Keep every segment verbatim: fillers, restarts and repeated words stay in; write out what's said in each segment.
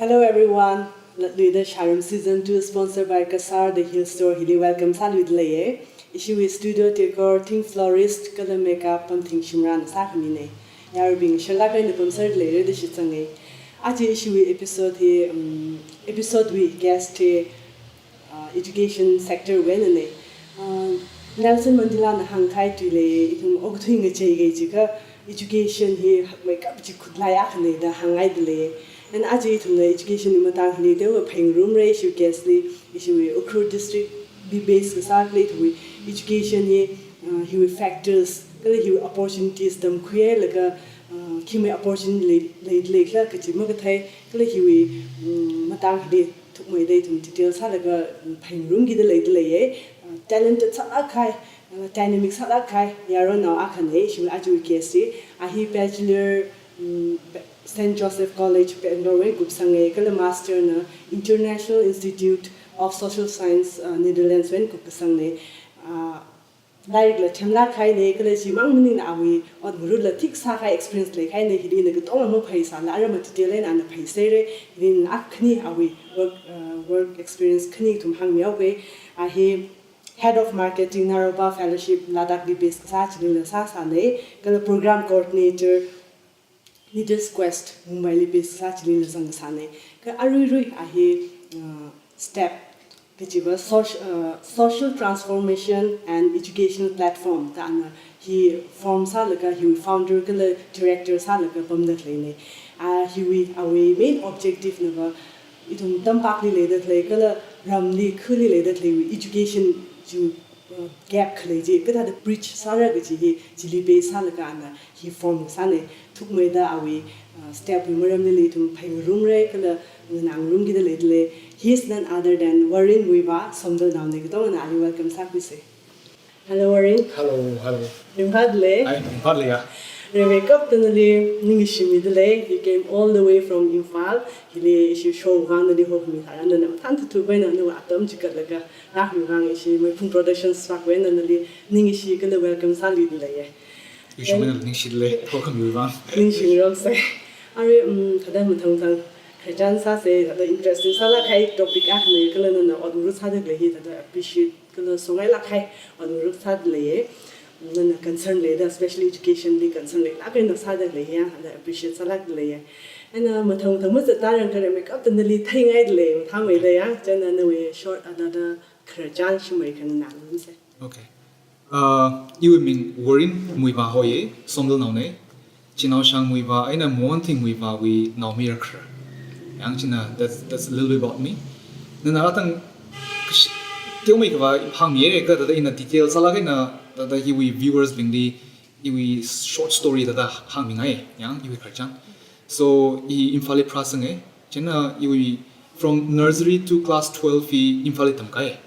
Hello everyone. Latluida Sharum Season two, sponsored by Kasar The Hill Store, hili welcome sāluida leiye. Ishiwui studio decor, theme florist, kala makeup Pamthing Shimrana sākhamine. Yaruibing shanglaga eina pamsāda leire da shitsanga. Aja ishiwui episode hi, um, episode wui guest hi, uh, education sector wui einane. Uh, Nelson Mandelana hāngkahai tui lei, ithum okathui ngacheikahai jiakha education hi hakmeikap chi khutlai akhane da hāngngaida lei. And aja ithumna education wui matang hili teokha phāngarumra ishiwui guest li, ishiwui Ukhrul district li base kasā khalei ithumwui education hi, uh, hiwui factors, kala hiwui opportunities tamkhuihailaga, uh, khi mai opportunity lei, lei, leikhala kaji makathei, kala hiwui, um, matang hili thukmeida ithum detail sālaga, um, phāngarumkida leida leiye. Uh, talented sālāk kahai, uh, dynamic sālāk kahai yaronao akhane, ishiwui ajawui guest hi. A hi bachelor, um, Saint Joseph College, Bangalore wui eina kupsanga, kala master na International Institute of Social Science, uh, Netherlands wui eina kupkasangne. Uh, Lairikla themlāk kahaine, kala chimang maningla awui ot ngarutla thik sākahai experience leikahaine, hili ina katonga maphaisāla, ara ma detail eina ana phaiserra, hili ina khani awui work, uh, work experience khani ithum hāngmihaoke. A hi Head of Marketing, Naropa Fellowship, Ladakh li base kasā chilila sāsāne, kala Program Coordinator, Leaders Quest, Mumbai li base kasā chilila zangsāne. Kha aruirui a hi, uh, STEP kajiva soc-, uh, Social Transformation and Educational Platform da ana hi form sālaga hiwui founder kala director sālaga pamda khaleine. A hiwui, awui main objective nava ithum tampakli leida khalei kala ramli khali leida khaleiwui education chi, uh, gap khalei chi kathāda bridge sāra kaji hi chili base sālaga ana hi form sāne. Thukmeida awui, uh, STEP wui maramli ithum phāngarumra kala nganāngarumkida leida lei. He is none other than Warren Muivah, Somdalnaone, katongana ali welcome sākhuise. Hello Warren. Hello, hello. Ringphāda lei? Ai, ringphāda leiya. Rimeikapta nali ningshimida lei. You came all the way from Imphal. Hili ishi show vang nali hokhami tharan nana mathān thuthupaina nawui atam chikatlaga, nahmi vang ishi Meiphung Productions vang eina nali ningshi kala welcome sāluida leiye. Ishong eina ningshida lei, hokhami vang. Ningshingarokse. Arui, um, thāda mathang mathang khararchan sāse, thāda interesting sālāk kahai topic akhane, kala nana ot ngarut sāda khalei hi thāda appreciate kala songailāk kahai ot ngarut sāda leiye. Nana concern leida, especially education li concern leilāk eina sāda khalei hi ya, thāda appreciate sālākda leiye. Eina mathang mathang mazat tharan kha rimeikapta nali theingaida lei, mathāmeida ya, chieina nawui short, uh, thāda khararchan shimei khananā nganumse. Okay. Uh, iwui ming Warren Muivah hoiye, Somdalnaone. Chinaoshang Muivah eina Mohanthing Muivah wui naomayara khare. Yang china, that's, that's a little bit about me. Nana atang kash-, teomeikha hāngmihaira kha thāda ina detail sālāk eina thāda hiwui viewers bingli iwui short story thāda hāngmingai, yang iwui khararchan. So, i Imphal li pharāsanga, chieina iwui from nursery to class twelve hi Imphal li tamkahai.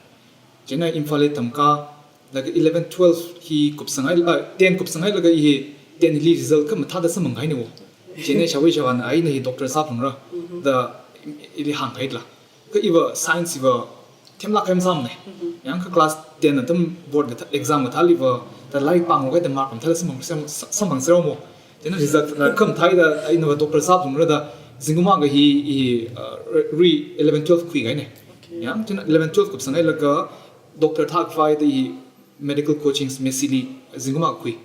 Chieina Imphal li tamkālaga eleven, twelve hi kupsanghai, ah, ten kupsanghailaga i hi ten li result khamathāda samphangkahaine wo. Chieina shawa shawana ina hi doctor sāphalungra da ili hāngkahaila. Kha iva science iva themlāk kahai masāmane. Yang kha class ten atam board kathā, exam kathāli va, thāda lairik pāngarokahaida mark khamathāla samphang, sam-, samphangsera mo. Chieina result, uh, khamathāda ina va doctor sāphalungra da, zingkum akha hi, i, uh, re-, re eleven, twelve khuikahaine. Okay. Yang, chieina eleven, twelve kupsanghailaga doctor thākhavai da i medical coaching MECI li zingkum akha khui.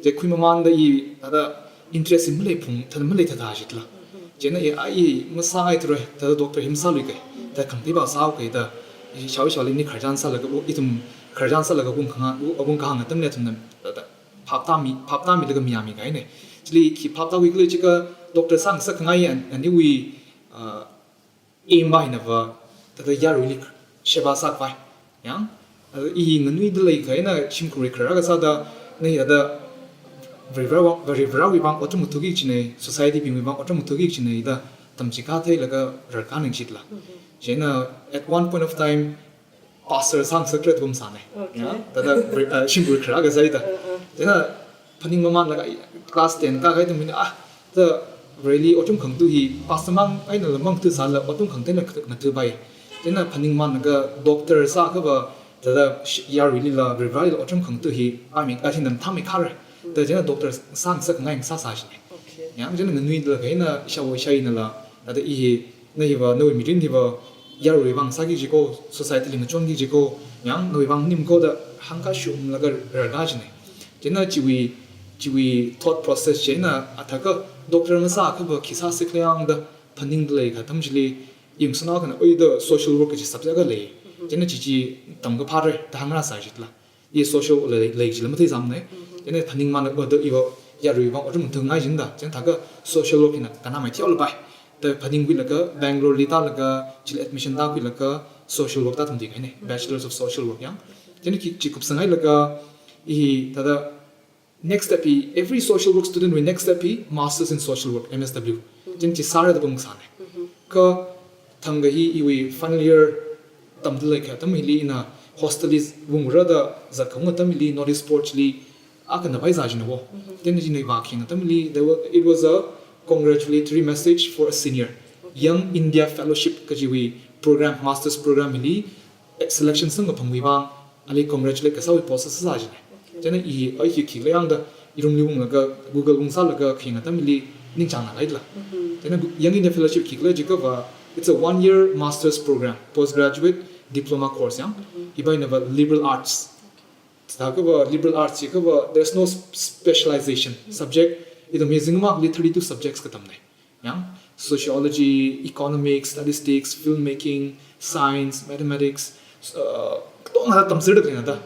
Chi khuimamānda i thāda interest hi maleiphung, thāda maleithatha jitla. Chieina i, a i masāngaithurai, thāda doctor hi masāluikai, thāda khangatei pā sāhaokai da, i shawa shawali ni khararchan sālaga, o, ithum khararchan sālaga ungkahāng, u-, ungkahāng atamli athumna, thāda phaptāmi, phaptāmilaga mayāmikahaine. Chili khi phaptākhui khala jiakha doctor sāngasakkhangai an, aniwui, uh, aim va hina va, thāda yaruili sheba sākhavai. Yang, uh, i nganuida leikha eina shimkhurwui kharā kasāda, na thāda Varivarāwui vang, Varivarāwui vang otram ngathāki kajina, society bingwui vang otram ngathāki kajina da tamchikha theilaga rarkāning jitla. Chieina, at one point of time, pastor sāngasakra da pamsāne. Okay. Ya, thāda, uh, shimkhurwui kharā kasāda. Uh, uh. Chieina phaningmamānlaga class ten kākahai atam eina, ah, thāda Vareli otram khangatha hi pastor mang einala mangatha sālala otram khangatha eina khangathapai. Chieina phaningmamānlaga doctor sākhava, thāda sh-, yaruilila, Varivarālila otram khangatha hi paimi, ah, hi nam thāmi khare. Thāda chieina doctor sāngasakkhangai ngasāsā jine. Okay. Ya, chieina nganuida leikha eina shawa shainala, thāda i hi Na hiva, nawui mirin hiva yaruiwui vang sāki jiko, society li ngachonki jiko, yang nawui vang nim ko da hāngkashunglaga rarda jine. Chieina chiwui, chiwui thought process chieina athākha doctor masākhava khi sāsi khala yang da phaningda leikha atam chili, yungsana kana, oi da social work kaji subject akha lei. Chieina chi chi tamkapharei da hāngrāsai jitla. I social lei, lei jila matheisāmane. Chieina phaningmana, o da iva yaruiwui vang otram thungngai jinda. Chieina thākha social work hina kanamai thiaola pai da phaningkhuilaga Bangalore li tālaga chili admission tākhuilaga social work tātungdi kahaine. Bachelors of Social Work yang. Chieina khi chi kupsanghailaga i thāda next step hi, every social work student wui next step hi Masters in Social Work, M S W. Chieina chi sāra da pamsāne. Kha thangkha hi iwui final year tamda leikha atam hili ina hostel li wungra da zatkaung atam hili notice board li akha na pai zā jina wo. Chieina china vākhayang atam hili, there was, it was a congratulatory message for a senior, Young India Fellowship kajiwui program, Masters program hili selection samkaphangwui vang, ali congratulate kasāwui post sāsā jine. Chieina i, ai hi khi khala yang da, i room li wunglaga, Google wungsālaga khayang atam hili ningchāngnā leila. Chieina Young India Fellowship khi khala jiakhava, it's a one year master's program, postgraduate diploma course yang. Hiva inava liberal arts. Thākhava liberal arts jiakhava, there's no sp-, specialization. Subject, ithum hi zingkum akhali thirty-two subjects katamne. Yang, sociology, economics, statistics, filmmaking, science, mathematics, uh, katonga tamserda khaleina da.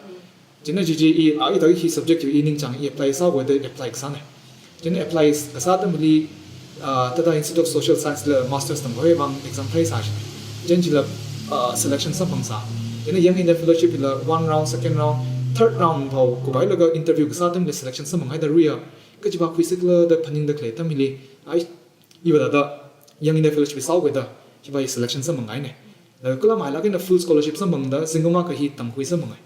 Chieina chi chi i, a, i thāda hi subject i ningchāng, i apply sākhavai da apply kasāne. Chieina apply kasā atam hili, uh, Tata Institute of Social Science la masters tamkhavai vang exam thaisā jine. Chieina chila, uh, selection samphangsā. Chieina Young India Fellowship la one round, second round, third round phao kuphailaga interview kasā atam hili selection samphanghaida ruiya. Kajiva khuisi khala da phaningda khalei atam hili, ai, iva thāda Young India Fellowship sākhavai da, hiva selection samphanghai ne. Laga kala mailāk eina full scholarship samphangda, zingkum akha hi tamkhui samphanghai.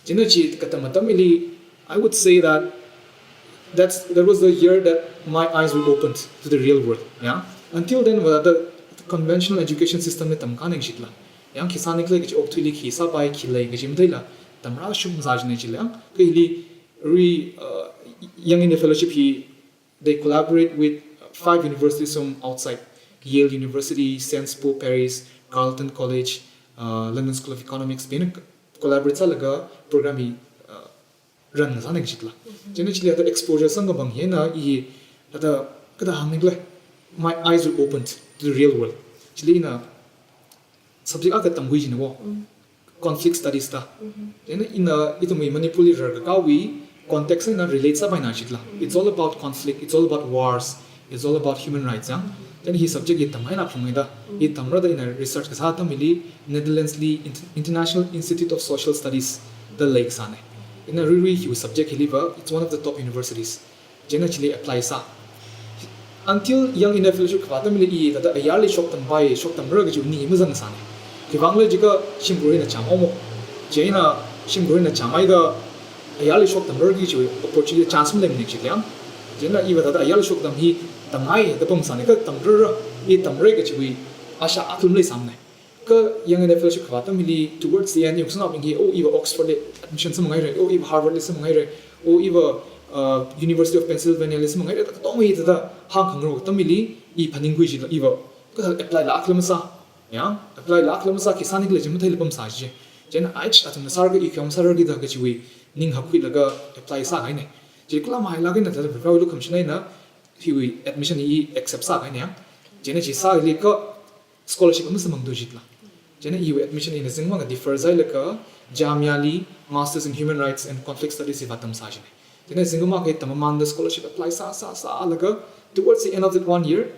Chieina chi katam atam hili, I would say that that's, that was the year that my eyes were opened to the real world. Yeah? Until then, va thāda conventional education system li tamkhanei jitla. Yang khi sāni khala kaji okathuili khi sāpai, khi lei kaji matheila, tamrāshungzā jine chila. Kha hili, re, uh, Young India Fellowship hi, they collaborate with five universities from outside: Yale University, Sciences Po Paris, Carleton College, uh, London School of Economics, bing eina collaborate sālaga program hi, uh, run sānei jitla. Chieina chili thāda exposure samkaphang hi eina i thāda kathāda hāngni khala, my eyes were opened to the real world. Chili ina subject akha tamkhui jina wo. Conflict studies da. Chieina ina ithumwui Manipur li rarkakāwui context eina relate sāpaina jitla. It's all about conflict, it's all about wars, it's all about human rights, ya. Chieina hi subject hi tamhaina phunghaida. Hi tamra da ina research kasā atam hili Netherlands li Int-, International Institute of Social Studies da leisāne. Ina ruirui hi subject hiliva, it's one of the top universities. Chieina chili apply sā. Until Young India Fellowship kavā atam hili i thāda ayarli shoktampai, shoktamra kaji ning hi mazangsāne. Khiwuivang khala jiakha shimkhur eina chāmhaomo. Chieina shimkhur eina chāmhaida ayarli shoktamra kaji opportunity chance maleimane chili yang. Chieina iva thāda ayarli shoktam hi tamngai da pamsāne, kha tamrara, i tamra kajiwui asha akha maleisāmane. Kha Young India Fellowship kavā atam hili towards the end, yungsānaobing hi, oh, iva Oxford li admission samphanghaire, oh, iva Harvard li samphanghaire, oh, iva, uh, University of Pennsylvania li samphanghaire, katonga hi thāda hāngkhangarok atam hili, i phaningkhui jila iva, kathāda apply la khala masā, ya, apply la khala masā, khi sāni khala kaji matheila pamsā ji. Chieina ai athumna sāra kha i khi masāra kida kajiwui ning hakkhuilaga apply sākahaine. Chi kala mailāk eina thāda Varivarawui lukhamashan eina hiwui admission hi accept sākahaine, ya. Chieina chi sāli kha scholarship ama samphangthu jitla. Chieina iwui admission ina zingkum akha defer sāhailaga Jamia li Masters in Human Rights and Conflict Studies hiva tamsā jine. Chieina zingkum akha hi tammamānda scholarship apply sā, sā, sālaga towards the end of that one year,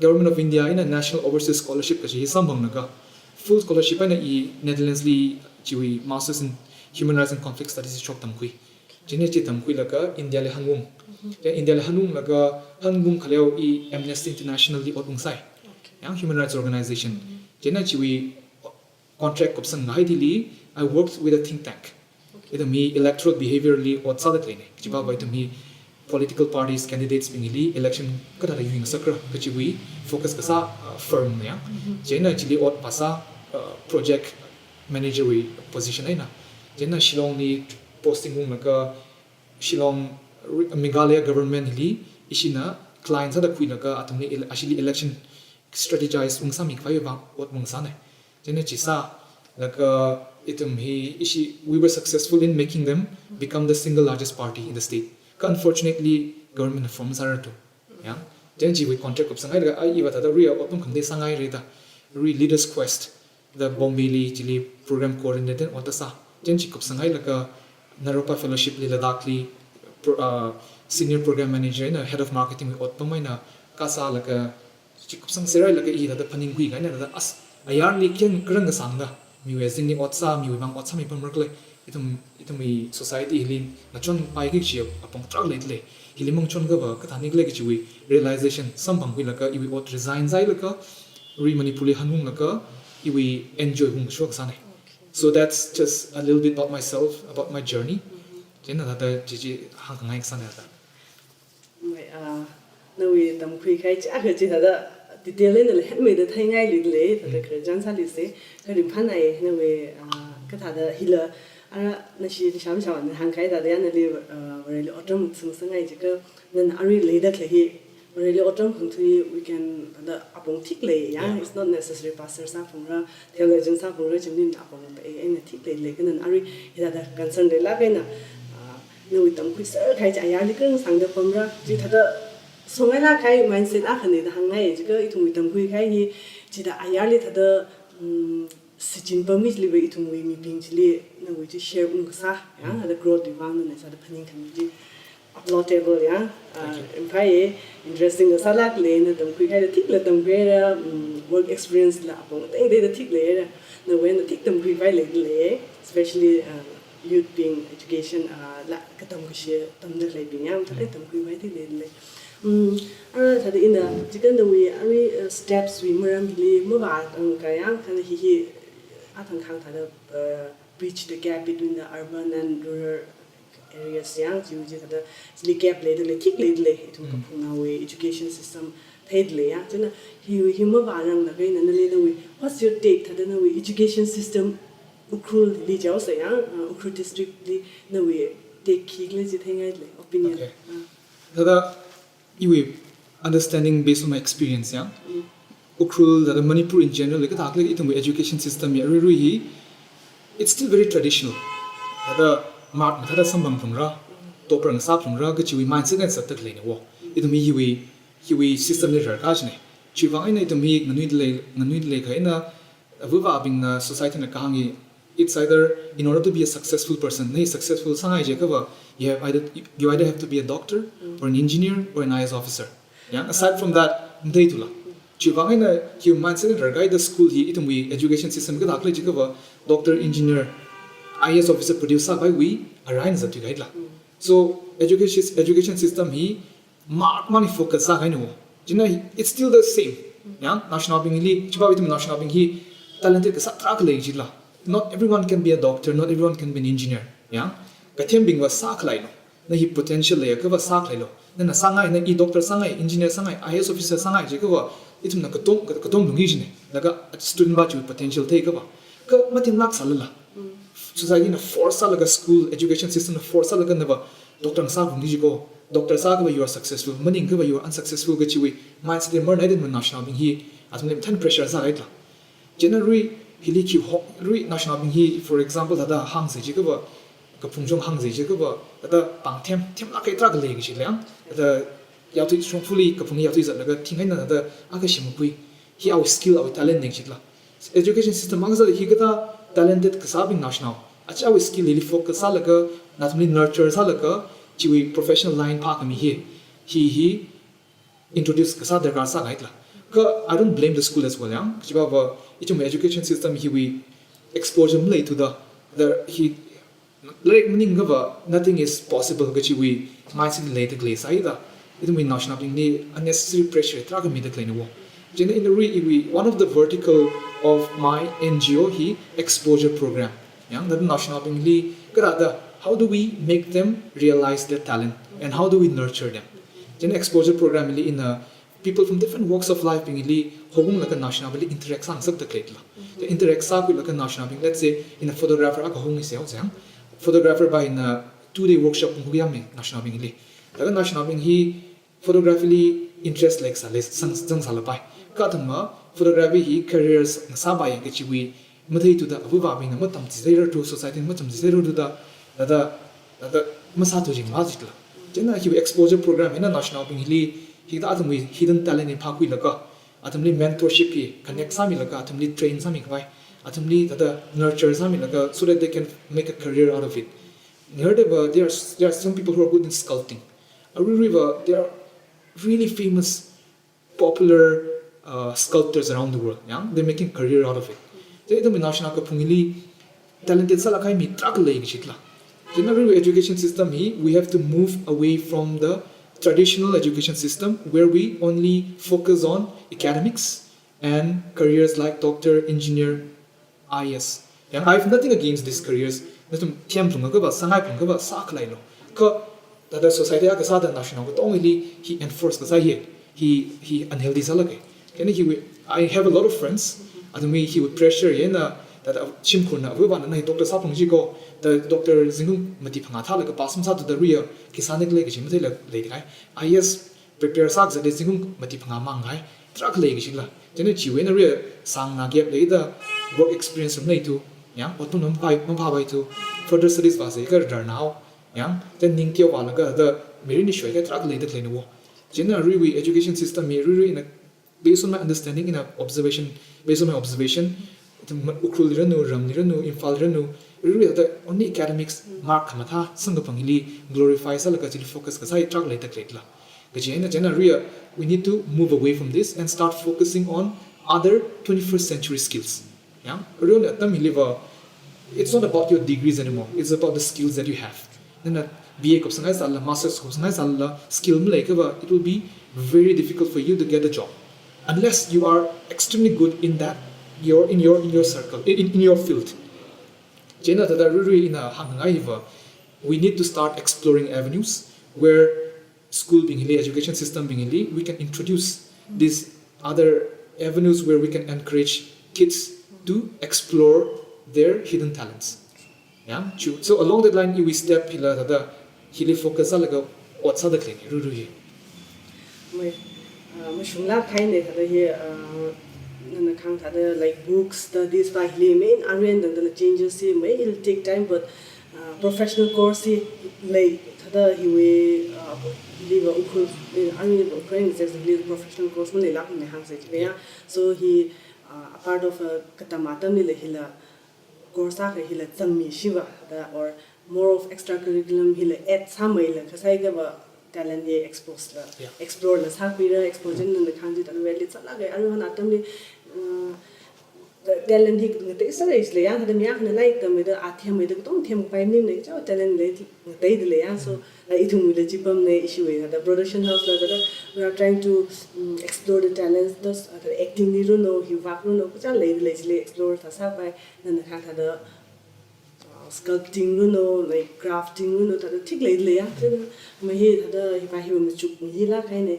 Government of India eina National Overseas Scholarship kaji hi samphanglaga full scholarship eina i Netherlands li chiwui Masters in Human Rights and Conflict Studies shoktamkhui. Chieina chi tamkhuilaga India li hanung. Chieina India li hanunglaga hanung khaleo i Amnesty International li ot ungsai. Yang human rights organization. Chieina chiwui contract kupsang ngai thili, I worked with a think tank. Ithum hi electoral behavior li ot sāda khaleine. Chiva ithum hi political parties, candidates bingli election kathāda yuingasakra kajiwui focus kasā, uh, firm ne ya. Chieina chili ot phāsā, uh, project manager wui position eina. Chieina Shillong li posting unglaga Shillong, Meghalaya government li ishina client sāda khuilaga athumli ele-, ashili election strategize ungsāmi khavai vang ot ungsāna. Chieina chi sālaga ithum hi ishi, we were successful in making them become the single largest party in the state. Kha unfortunately government form sāra tu. Ya. Chieina chiwui contract kupsanghailaga ai iva thāda arui otpam khangatei sāngaira da. Arui Leaders Quest da Bombay li chili program coordinator ot sā. Chieina chi kupsanghailaga NAROPA Fellowship li Ladakh li pro-, uh, senior program manager eina head of marketing wui otpam eina kasālaga chi kupsang serhailaga i thāda phaningkhui kahaina thāda as ayarli khikha kharāng kasāngda. Miwui azingli ot sā, miwui vang ot sāmi pamra khala. Ithum, ithumwui society hili ngachonpai kachi apong tarākha leidalei. Hili mangachon kava kathāni khala kachiwui realization samphangkhuilaga iwui ot resign sāhailaga arui Manipur li hanunglaga iwui enjoy ungshok sāna. So that's just a little bit about myself, about my journey. Chieina thāda chi chi hāngkhangai kasāna thāda. Mai, ah, nawui tamkhui kahai chiyākha chi thāda detail eina leihānmeida theingailui lei, thāda khararchan sāluisa, kha ringphānai nawui, ah, kathāda hila, ara nashi nishamshawan hāngkahai thāda ya nali, ah, Vareli otram sāngasakngai jiakha, nana arui leida khalei hi, Vareli otram khangatha hi, we can, thāda apong thik lei ya, it's not necessary pastor sāphalungra, theologian sāphalungra, chimnim apong pa eina thik leilei, kha nana arui hithāda concern leilāk eina, ah, nawui tamkhuiser kahai chi ayarli kharāng sāngda pamra, chi thāda songailāk kahai mindset akhana da hāngngai, jiakha ithumwui tamkhui kahai hi, chithāda ayarli thāda, mm, shichin pammi chili va ithumwui mibing chili nawui chi share ungkasā, ya, thāda growth wui vang nana sāda phaningkhami chi applaudable, ya. Ah, ringphāya, interesting kasālāk lei, na tamkhui kahaila thikla tamkhuira, mm, work experience la apong ateiteida thik leira, nawui eina thik tamkhuipai leidalei, especially, ah, youth bing education, ah, la katam kashi tamda khaleibing ya, mathālāk eina tamkhuipai thik leidalei. Mm, ara thāda ina, jiakha nawui arui, uh, steps wui maram hili mavātangkha ya, kha hi hi athang khang thāda, uh, bridge the gap between the urban and rural areas ya, chi chi thāda chili gap leidalei, thik leidalei, ithum kaphungnaowui education system theidalei ya. Chieina hi, hi mavāranglaga ina nali nawui, what's your take thāda nawui education system Ukhrul li jihaosa ya, uh, Ukhrul district li nawui take khi khala chi theingailei, opinion. Okay. Ah. Thāda iwui understanding based on my experience ya. Mm. Ukhrul, thāda Manipur in general, kathāda khalei ithumwui education system ya aruirui hi, it's still very traditional. Thāda mark thāda samphangphalungra, topper ngasāphalungra kachiwui mindset eina zatda khaleina wo. Ithum hiwui, hiwui system li rarkā jina. Chiwui vang eina ithum hi nganuidalei, nganuidalei kha eina, avāva̱bingna society na kahāng hi, it's either in order to be a successful person, na hi successful sāngai jiakha va, you have either, you either have to be a doctor or an engineer or an I A S officer. Ya, aside from that, matheithula. Chiwui vang eina, hi mindset rarkahaida school hi ithumwui education system kathāda khalei jiakha va, doctor, engineer, I A S officer produce sākhavaiwui arai eina zatthui kahaila. So, education, education system hi mark mani focus sākahaina wo. Chieina it's still the same. Ya, naoshinaobingli, chiva ithum naoshinaobing hi talented kasā tarākha lei jila. Not everyone can be a doctor, not everyone can be an engineer. Ya, kathembing va sākhaleilo. Na hi potential leiakha va sākhaleilo. Nana sāngai, na i doctor sāngai, engineer sāngai, I A S officer sāngai jiakha va, ithumna katom, katom lungki jina. Laga student va chiwui potential theiakha va. Kha mathemlāk sālala. Society na force sālaga, school education system na force sālaga nava doctor ngasāphalungki jiko, doctor sākha va you are successful, maningakha va you are unsuccessful kachiwui mindset li marnai da naoshinaobing hi, athumli mathāda pressure sāhaila. Chieina arui hili khi ho, arui naoshinaobing hi, for example, thāda hāngsa jiakha va, kaphung chong hāngsa jiakha va, thāda pāng them, themlāk kahai tarākha lei kachi lei ya. Thāda yaothui shongfali kaphung yaothui zatlaga thing eina thāda akha shimkhui. Hi awui skill, awui talent na jila. Education system akha sāda hikathā talented kasābing naoshinao, aja awui skill hili focus sālaga, nathumli nurture sālaga, chiwui professional line phākhami hi, hi, hi introduce kasā darkar sāngaila. Kha I don't blame the school as well ya. Chiva va, ithumwui education system hiwui exposure maleithuda, the, hi lairik maningakha va, nothing is possible kachiwui mindset leida khalei sāhaida, ithumwui naoshinaobingli unnecessary pressure tarākha mida khaleina wo. Chieina ina arui iwui, one of the vertical of my N G O hi exposure program. Ya, thāda naoshinaobingli kathāda, how do we make them realize their talent and how do we nurture them? Chieina exposure program li ina people from different walks of life bingli hounglaga naoshinaobingli interact sāngasakda khaleila. Interact sākhuilaga naoshinaobing, let's say, ina photographer akha houngsa haosa ya. Photographer va ina two day workshop ungkhuiyāmi naoshinaobingli. Laga naoshinaobing hi photography li interest lei kasā lei sang, zangsālapai. Kathāma photography hi careers ngasāpai kachiwui matheithuda, avāva̱bingna matamchitheirarthu, society na matamchitheirarthuda, thāda, thāda masāthu jing vajitla. Chieina hiwui exposure program hina national bing hili, hithāda athumwui hidden talent hi phākhuilaga, athumli mentorship hi connect sāmilaga, athumli train sāmikhavai, athumli thāda nurture sāmilaga, so that they can make a career out of it. Ngardeba, there are, there are some people who are good in sculpting. Aruiruiva, there are really famous, popular, uh, sculptors around the world. Yang, they're making career out of it. Chieina ithumwui national kaphung hili talented sālāk kahai mi tarākha lei kajitla. Chieina aruiwui education system hi, we have to move away from the traditional education system where we only focus on academics and careers like doctor, engineer, I A S. Yang, I have nothing against these careers. Nathum themphungakha va, sāngaiphungakha va, sākhalei lo. Kha, thāda society akha sāda national katonga hili hi enforce kasā hi, hi, hi unhealthy sālāka. Chieina hiwui, I have a lot of friends. Athumwui hiwui pressure hina, thāda shimkhurna, avāva̱na na hi doctor sāphung jiko, thāda doctor zingkum mati phangā thālaga pass masāthuda aruiya, khi sānikhala kaji matheila leidalei. I A S prepare sākazat zingkum mati phangā mang ngai, tarākha lei kajila. Chieina chiwui eina aruiya sāngna gap leida, work experience maleithu, yang, otpam maphā, maphāpaithu, further studies vāsei kha darnao, yang, then ning teovālaga thāda mirin hi shoikahai tarākha leida khaleina wo. Chieina aruiwui education system hi aruirui eina, based on my understanding, in a observation, based on my observation, ithum Ukhrulli ranu, Ramli ranu, Imphalli ranu, aruirui thāda only academics, mark khamathā samkaphang hili glorify sālaga chili focus kasā hi tarākha leida khaleila. Kaji eina chieina aruiya, we need to move away from this and start focusing on other twenty-first century skills. Yang, aruirui atam hiliva, it's not about your degrees anymore. It's about the skills that you have. Nana B A kupsanghaisālala, masters kupsanghaisālala, skill maleiakhava, it will be very difficult for you to get a job unless you are extremely good in that, your, in your, in your circle, in, in your field. Chieina thāda aruirui ina hāngngai hiva, we need to start exploring avenues where school bing hili, education system bing hili, we can introduce these other avenues where we can encourage kids to explore their hidden talents. Yeah, true. So along that line, iwui step hila thāda hili focus sālaga ot sāda khalei aruirui hi. Mai, ah, mashunglāk kahaina thāda hi, ah, nana kahāng thāda, like, books, studies va hili main arui eina tangda changes hi, mai, it'll take time, but, ah, professional course hi lei thāda hiwui, ah, hiliva Ukhrul, eh, aruiva Ukhrul eina zek hili professional course maleilākmana hāngsei chiva ya. So hi, ah, a part of, ah, katam atamlila hila course akha hila zangmishiva da, or more of extracurriculum hila add sāmeila, kha sāikha va talent hi expose la, yeah, explore la sākhuira, exposure nana kahāng chi thāda valid sālāka. Aruihon atamli, uh, talent hi ngateisāra chila ya, thāda mi akhana lairik tammeida, a themmeida katonga themkapai maningmana, kachichā talent lei, ngateida lei ya. So, like, ithumwuila chi pamna, ishiwui thāda production house la thāda, we are trying to, um, explore the talents, thus, uh, thāda acting li runo, hi vak runo, kachichā leida lei chili explore thāda sāpai, nana kahāng thāda, uh, sculpting runo, like, crafting runo, thāda thik leida lei ya. Chieina mai hi thāda hiva hiva machukmihilāk kahaina.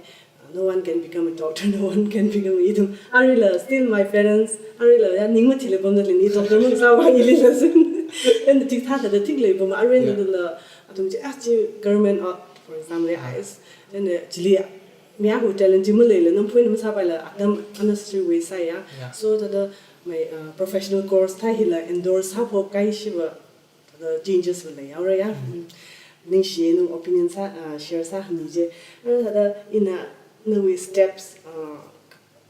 No one can become a doctor, no one can become a ithum. Aruila, still my parents, aruila, ya, ning mathila pamda lei, ni doctor masāvāng ilila sin. And thik thā thāda thik lei pam, arui, yeah, nala, athum chi, ah, chi government, uh, for example, I A S, then, uh, chili, mi akhawui talent chi maleila, namphuina masāpaila, atam unnecessary waste sāya. Yeah. So, thāda, mai, uh, professional course thā hila endorse sāphok kahaishiva, thāda changes va leihaora ya. Mm. Mm. Ningshi, nawui opinion sā, uh, share sāhāngmi je. Ara thāda ina nawui steps, uh,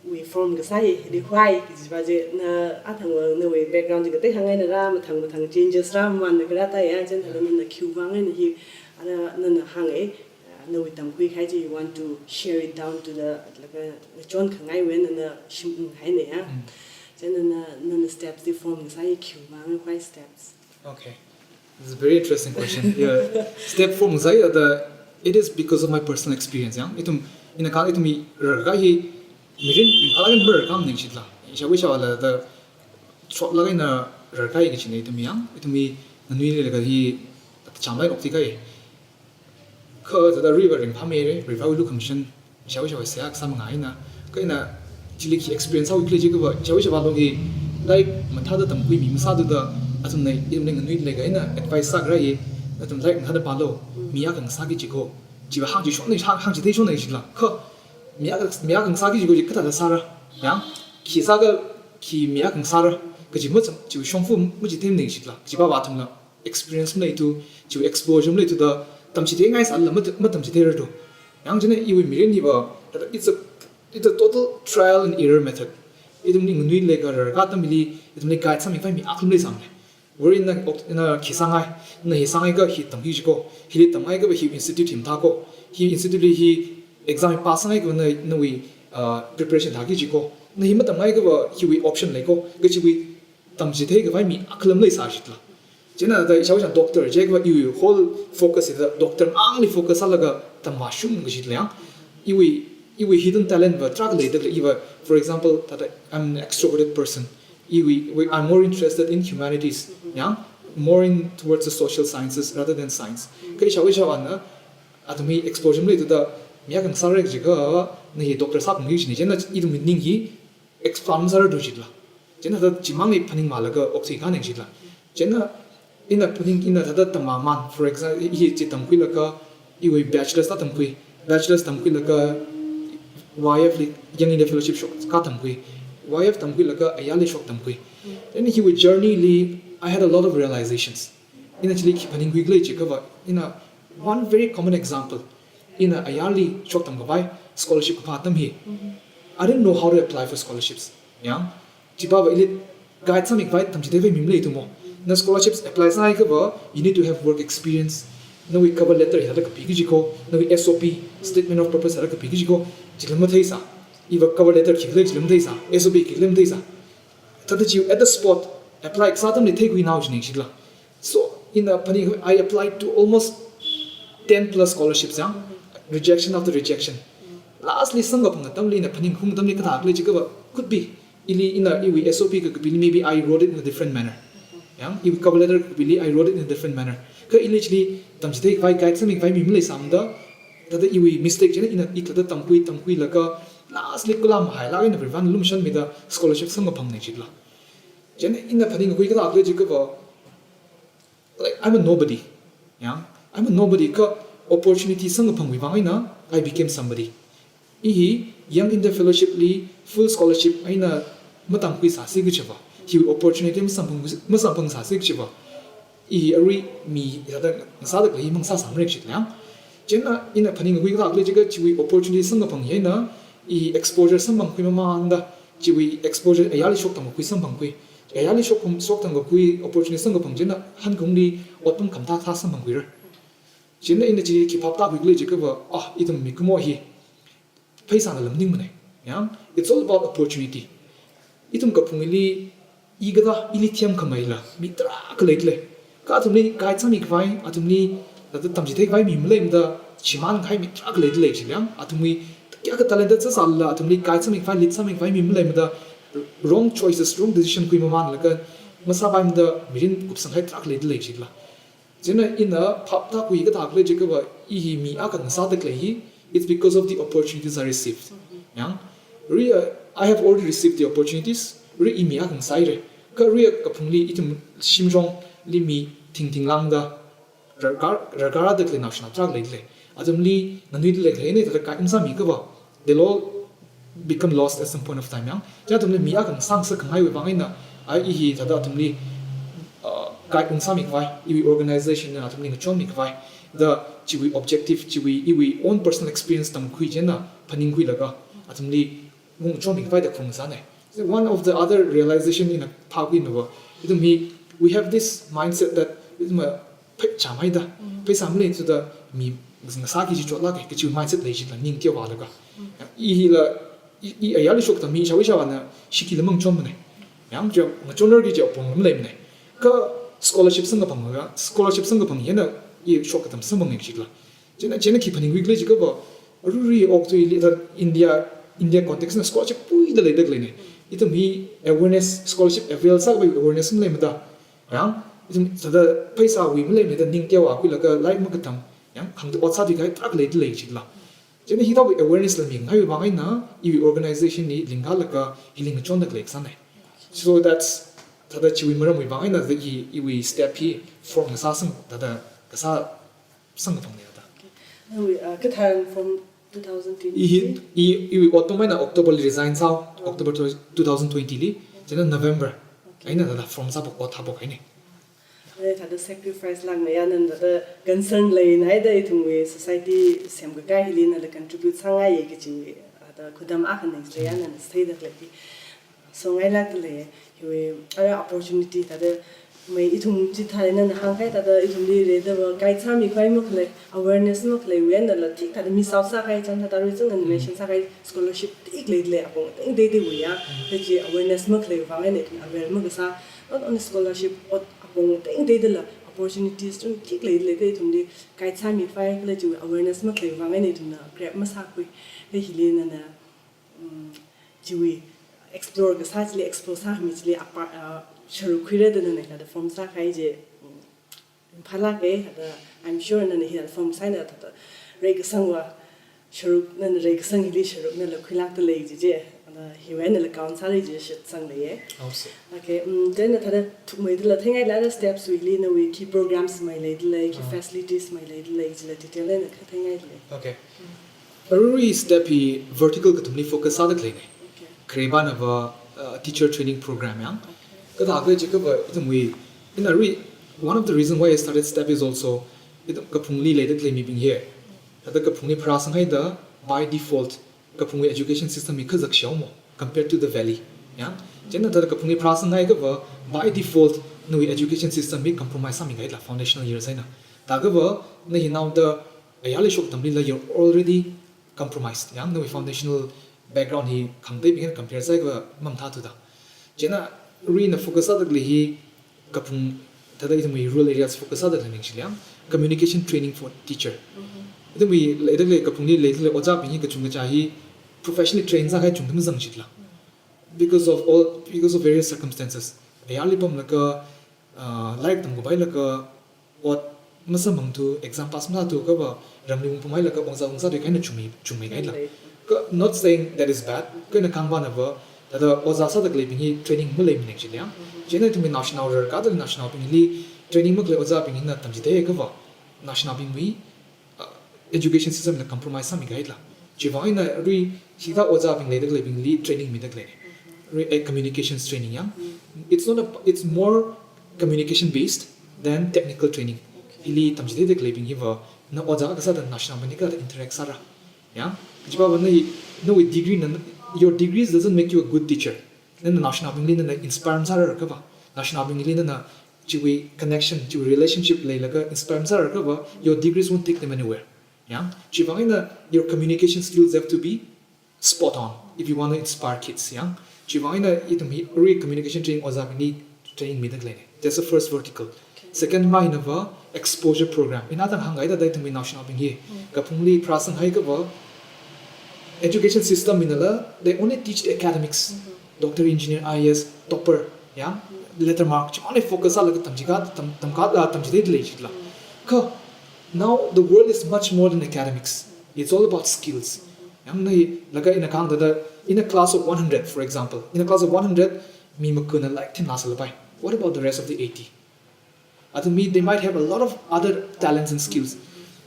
wui form kasā hi, hili huai kajiva je, na athangva nawui background chi katei hāngngaina ra, mathang mathang changes ra, mamānna kharā thā ya, chieina thāda, yeah, nana khiwui vang eina hi, ara nana hānga, uh, nawui tamkhui kahai chi, you want to share it down to the, like, uh, ngachonkhangai wui eina nana shimhaina ya. Mm. Chieina nana, nana steps chi form kasā hi khiwui vang, huai steps. Okay. This is a very interesting question. Yeah. Step form ngasai, uh, the, it is because of my personal experience, ya. Ithum, ina kahāng ithumwui rarkahai hi, mirin, mirin phalak eina mararkahai maningchitla. Ishāvā ishāvāla, the, shotlāk eina rarkahai kachina ithumwui ya. Ithumwui nganuililaga hi, chamlāk eina okthui kahai. Kha thāda aruiva ringphāmeira, aruiva lukhamashan, ishāvā ishāvā seihā kasā manga eina, kha ina chili khi experience haoki khala jiakhava, ishāvā ishāvā lo hi, like, mathāda tamkhuimi masāthuda, athumna, ithumna nganuilakha eina advice sākharā hi, athum, like, mathāda pālo, mi akha ngasāki jiko, chiva hāngchishonna, hāng, hāngchitheishonna chila, kha, mi akha, mi akha ngasāki jiko chi kathāda sāra. Yang, khi sākha, khi mi akha ngasāra, kaji macham, chiwui shongfa machithei maning shitla, kajiva athumla experience maleithu, chiwui exposure maleithu da, tamchitheingai sālala, mata-, matamchitheirarthu. Yang chieina iwui mirin hiva, it's a, it's a total trial and error method. Ithumli nganuilakha rarkha atamli, ithumli guide sāmikhavai mi akha maleisāmane. Wherein na, ok, na khi sāngai, na hi sāngaikha hi tamki jiko, hili tamngaikha hi institute hi mathāko, hi institute li hi exam hi pass sāngaikha na, nawui, uh, preparation thāki jiko, na hi matamngaikha hiwui option leiko, kajiwui tamchitheikhavai mi akhala maleisā shitla. Chieina thada ishāvā chang doctor, jiakha iwui whole focus hithada doctor mangli focus sālaga tamvāshung kashitla yang. Iwui, iwui hidden talent va tarākha leida khalei iva, for example, thada I'm an extroverted person. Iwui, iwui, I'm more interested in humanities, yang, more in towards the social sciences rather than science. Kha ishāvā ishāvāna, athumwui exposure maleithuda, mi akha ngasāra jiakha, na hi doctor sāphungki kajine, chieina ithumwui ning hi expand sārarthu shitla. Chieina thada chimangli phaningmalaga okthui khaneng shitla. Chieina ina phaning, ina thada tammaman, for example, i hi chi tamkhuilaga, iwui bachelor's thada tamkhui, bachelor's tamkhuilaga, Y F li, Young India Fellowship shok katamkhui, Y F tamkhuilaga, ayarli shoktamkhui. Then hiwui journey li, I had a lot of realizations. Ina chili khi phaningkhui khala jiakhava, ina one very common example. Ina ayarli shoktamkhavai, scholarship kaphā atam hi. I didn't know how to apply for scholarships. Yang, chiva ili guide sāmikhavai tamchitheikhavai mi maleithumo. Na scholarships apply sāhaiakhava, you need to have work experience. Nawui cover letter hithada kapiki jiko, nawui S O P, statement of purpose hithada kapiki jiko, chila matheisā. Iva cover letter khikhala chila matheisā, S O P khikhala matheisā. Thada chi at the spot, apply kasā atamli theikhuinao jining shitla. So, ina phaning, I applied to almost ten plus scholarships, yang, rejection after rejection. Lastly, samkaphang atamli ina phaningkhaung atamli kathā khala jiakhava, could be. Ili ina iwui S O P kakapili, maybe I wrote it in a different manner. Yang, iwui cover letter kakapili, I wrote it in a different manner. Kha ili chili tamchitheikhavai, guide sāmikhavai mi maleisāmada, thada iwui mistake chieina ina hithada tamkhui, tamkhuilaga, lastly, kulam hailāk eina Varivarana lumashanmida scholarship samkaphangna shitla. Chieina ina phaningkhui kathā khala jiakhava, like, I'm a nobody. Yang, I'm a nobody kha opportunity samkaphangwui vang eina, I became somebody. I hi Young India Fellowship li full scholarship eina matamkhuisāsi kajiva, hi opportunity masamphang, masamphangsāsi kajiva, i hi arui mi hithada ngasāda khalei mangasāsāmara shitla yang. Chieina ina phaningkhui kathā khala jiakha chiwui opportunity samkaphang hi eina, i exposure samphangkhui mamanda, chiwui exposure ayarli shoktamkakhui samphangkhui. Ayarli shok, shoktamkakhui opportunity samkaphang chieina hankaungli otpam khamathā kathā samphangkhuira. Chieina ina chi khi phap tākhui khala jiakhava, ah, ithum mikumo hi pheisāna lam maningmane. Yang, it's all about opportunity. Ithum kaphungli, i kathā, ili themkhameila mi tarākha leidalei. Kha athumli guide sāmikhavai, athumli thada tamchitheikhavai mi maleimada, shimānkahai mi tarākha leidalei shitla yang. Athumwui kayākha talented sāsālala, athumli guide sāmikhavai, lead sāmikhavai mi maleimada, wrong choices, wrong decision khuimamanlaga, masāpaimada mirin kupsanghai tarākha leidalei shitla. Chieina ina phap tākhui kathā khala jiakhava, i hi mi akha ngasāda khalei hi, it's because of the opportunities I received. Yang, arui, uh, I have already received the opportunities, arui i mi akha ngasāhaira. Kha arui kaphungli ithum shimshongli mi thingthing lāngda, rarkar, rarkar da khalei naoshinao tarākha leidalei. Athumli nganuidalei khaleina thada guide masāmiakhava, they'll all become lost at some point of time yang. Chieina athumli mi akha ngasā ngasakkahaiwui vang eina, ah, i hi thada athumli, uh, guide ungsāmikhavai, iwui organization na athumli ngachonmikhavai, da chiwui objective, chiwui iwui own personal experience tamkhui chieina phaningkhuilaga, athumli ungchonmikhavai da khaung sāna. So one of the other realization ina phākhuinava, ithum hi, we have this mindset that ithum a phei chāmhaida, pheisā maleithuda mi ngasāki kaji chotlāka kaji mindset lei shitla ning teovālaga. I hila, i, i ayarli shoktam mi ishāvā ishāvāna shikila mangachonmana. Yang chi ngachonrarki kaji apong maleimana. Kha scholarship samkaphang laga, scholarship samkaphang hina i shok katam samphanga shitla. Chieina, chieina khi phaningkhui khala jiakhava, aruirui okathuili thada India, India context na scholarship puida leida khaleina. Ithum hi awareness, scholarship avail sākhavai awareness maleimada. Yang, ithum thada pheisāwui maleimada ning teovākhuilaga lairik makatam. Yang, khangda ot sāthuikahai tarākha leida lei shitla. Chieina hithāwui awareness la mingaiwui vang eina, iwui organization li lingkalaga, hili ngachonda khalei kasāna. So that's, thada chiwui maramwui vang eina, the, i, iwui step hi form kasā sam, thada kasā samkaphangna thada. Anyway, uh, kathāng from Two thousand twenty. I hi, i, i otpam eina October li resign sāhao, October two thousand twenty li, chieina November. Okay. Eina thāda form sāphok, ot haophok haine. Ai, thāda sacrifice lāngna ya nana thāda concern leina da ithumwui society semkakā hili nala contribute sāngaiya kachi, thāda khudam akhana leina nana theida khalei. So ngailākda lei, hiwui, ara opportunity thāda, mai ithum chithālāk eina hāngkahai thāda ithumli rida va guide sāmikhavai makhalei, awareness makhaleiwui eina la thik thāda miss out sākahai chān thāda reason and mention sākahai scholarship thik leidalei apong teng teiteiwui ya, kachi awareness makhaleiwui vang eina ithum avail makasā, not only scholarship, ot apong teng teidala opportunities chun thik leidalei kha ithumli guide sāmikhavai kala chiwui awareness makhaleiwui vang eina ithumna grab masākhui, kha hili nana um, chiwui explore kasā chili, explore sāmi chili apa, uh, sharuk khuira da nana hithāda form sākahai chi, um, phalāka, thāda, I'm sure nana hithāda form sāhaina thāda reikasangva, sharuk nana reikasang hili sharuk nala khuilākda lei chi chi, thāda hiwui eina nala count sālei chi shitsangleiya. Awesome. Okay, um, then thāda thukmeidala theingailala steps wui hili nawui khi programs mai leidalei, khi Ah. facilities mai leidalei, chila detail eina kha theingaidalei. Okay. Aruirui step hi vertical kathumli focus sāda khaleina. Okay. Kharepana va, uh, teacher training program yang. Okay. Kathā khalei jiakha va ithumwui, in arui, one of the reason why I started step is also, ithum kaphungli leida khalei mibing hi, thāda kaphungli pharāsanghaida by default kaphungwui education system hi kazak shao mo compared to the valley. Yang, chieina thāda kaphungli pharāsanghaiakha va by default nawui education system hi compromise sāmingailāk foundational years eina. Thākha va, na hi naoda ayarli shok atamlila you're already compromised. Yang, nawui foundational background hi khangateibing eina compare sāakha va mamathāthuda. Chieina aruina focus sāda khalei hi kaphung thāda ithumwui rural areas focus sāda khaleina ningshili yang, communication training for teacher. Mhm. Ithumwui leida khalei kaphungli leida khalei ojābing hi kachungkha hi professionally train sākahai chungda mazangshitla. Because of all, because of various circumstances. Ayarli pamlaga, uh, lairik tamkhuipailāka, ot masamphangthu, exam pass masāthu, kha va ramli ungpamhailaga ongzā ungsā thuikahai eina chungmei, chungmei kahaila. Right. Kha, not saying that is bad, kha ina kahāngpana va, thāda ojā sāda khaleibing hi training maleimana actually, ya. Mhm. Chieina ithumwui naoshinaora, kathāda naoshinaobingli training makhalei ojābing hina tamchitheikha va, naoshinaobingwui, uh, education system la compromise sāmikahaila. Chiwui vang eina arui hithā ojābing leida khaleibingli training mida khaleina. Arui, eh, communications training yang. Mm. It's not a, it's more communication based than technical training. Okay. Hili tamchitheida khaleibing hi va, na ojā kasāda naoshinaobingli kathāda interact sāra. Yang, chiva va na, nawui degree na, your degrees doesn't make you a good teacher. Nana naoshinaobingli nana inspire masārarakha va, naoshinaobingli nana chiwui connection, chiwui relationship leilaga inspire masārarakha va, your degrees won't take them anywhere. Yang, chiwui vang eina your communication skills have to be spot on if you want to inspire kids, yang. Chiwui vang eina ithum hi arui communication training ojābingli training mida khaleina. That's the first vertical. Okay. Second ma hina va exposure program. Ina tang hāngkahai thāda ithumwui naoshinaobing hi. Mm. Kaphungli pharāsanghaikha va education system minala, they only teach the academics. Mm-hmm. Doctor, engineer, I A S, topper, yang, letter mark, chimang eina focus sālaga tamchikha, tam, tamkha, ah, tamchithei leishitla. Mm. Kha, now the world is much more than academics. It's all about skills. Mm-hmm. Yang na hi, laga ina kahāng thāda, in a class of one hundred, for example, in a class of one hundred, mi makhana lairik themla sālapai. What about the rest of the eighty? Athum hi, they might have a lot of other talents and skills.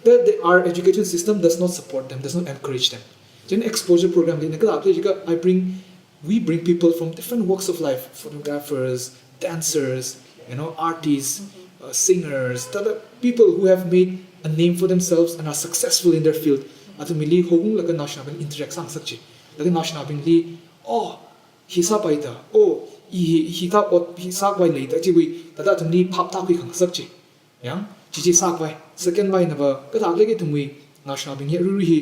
The, the, our education system does not support them, does not encourage them. Chieina exposure program li ina kathā khalei jiakha, I bring, we bring people from different walks of life, photographers, dancers, you know, artists, uh, singers, thāda people who have made a name for themselves and are successful in their field. Athumli hounglaga naoshinaobing interact sāngasak chi. Laga naoshinaobingli, oh, hi sāpaida, oh, i hi, hithā ot hi sākhavai leida, chiwui, thāda athumli phap tākhui khangasak chi. Yang, chi chi sākhavai. Second ma hina va, kathā khalei ithumwui naoshinaobing hi, aruirui hi,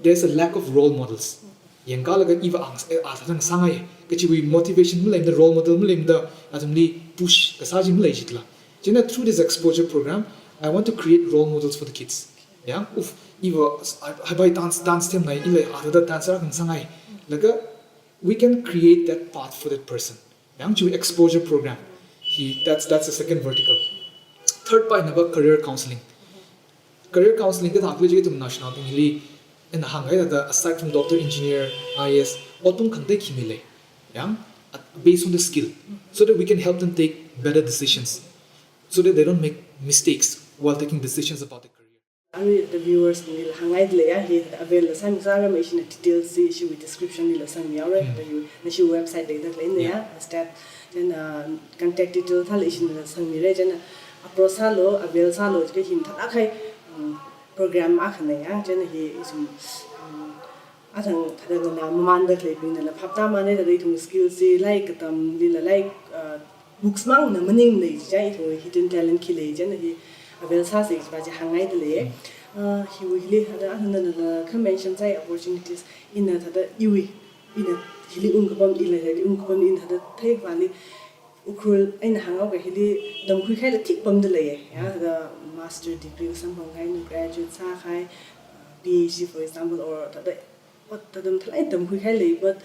there's a lack of role models. Yangkalaga iva ang, eh, a thāda ngasāngai, kachiwui motivation maleimada, role model maleimada, athumli push kasā chi maleishitla. Chieina through this exposure program, I want to create role models for the kids. Yang, uf, iva, I, I by dance, dance themnai, ila a thāda dance rākhangasāngai. Laga, we can create that path for that person. Yang, chiwui exposure program. Hi, that's, that's the second vertical. Third pa hina va career counseling. Career counseling kathā khalei jiakha ithum naoshinaobingli ina hāngkahai thāda, aside from doctor, engineer, I A S, otpam khangatei khi mi lei. Yang, uh, based on the skill, so that we can help them take better decisions, so that they don't make mistakes while taking decisions about the career. Arui the viewers bingli hāngngaida leiya, hi avail la sāmi sāra ma, ishina details chi ishiwui description lila sangmi haora. Mm. Thāda hi nashi website leida leina ya, stat, then, uh, contact detail thāla ishina sangmira, then approach sālu, avail sālu, ka hi thāda khai, um, program akhana ya, then hi ishim, um, athang thāda nana mamānda khaleibingnala phaptāmana, thāda ithum skills chi, like, katamlila, like, uh, books mangna maningmana, chi ithum hidden talent khi lei, chieina hi avail sāsa kaji pa chi hāngngaida lei. Ah, hiwui hili thāda athang nana kha mention sāi opportunities, ina thāda iwui, ina hili ungkapam, ila hili ungkapam, ina thāda theikhavāli Ukhrul eina hānghaoakha hili tamkhuikhaila thik pamda lei. Ya, thāda master degree samphangkahai, graduate sākahai, PhD for example, or thāda ot thāda mathālāk eina tamkhuikahai lei, but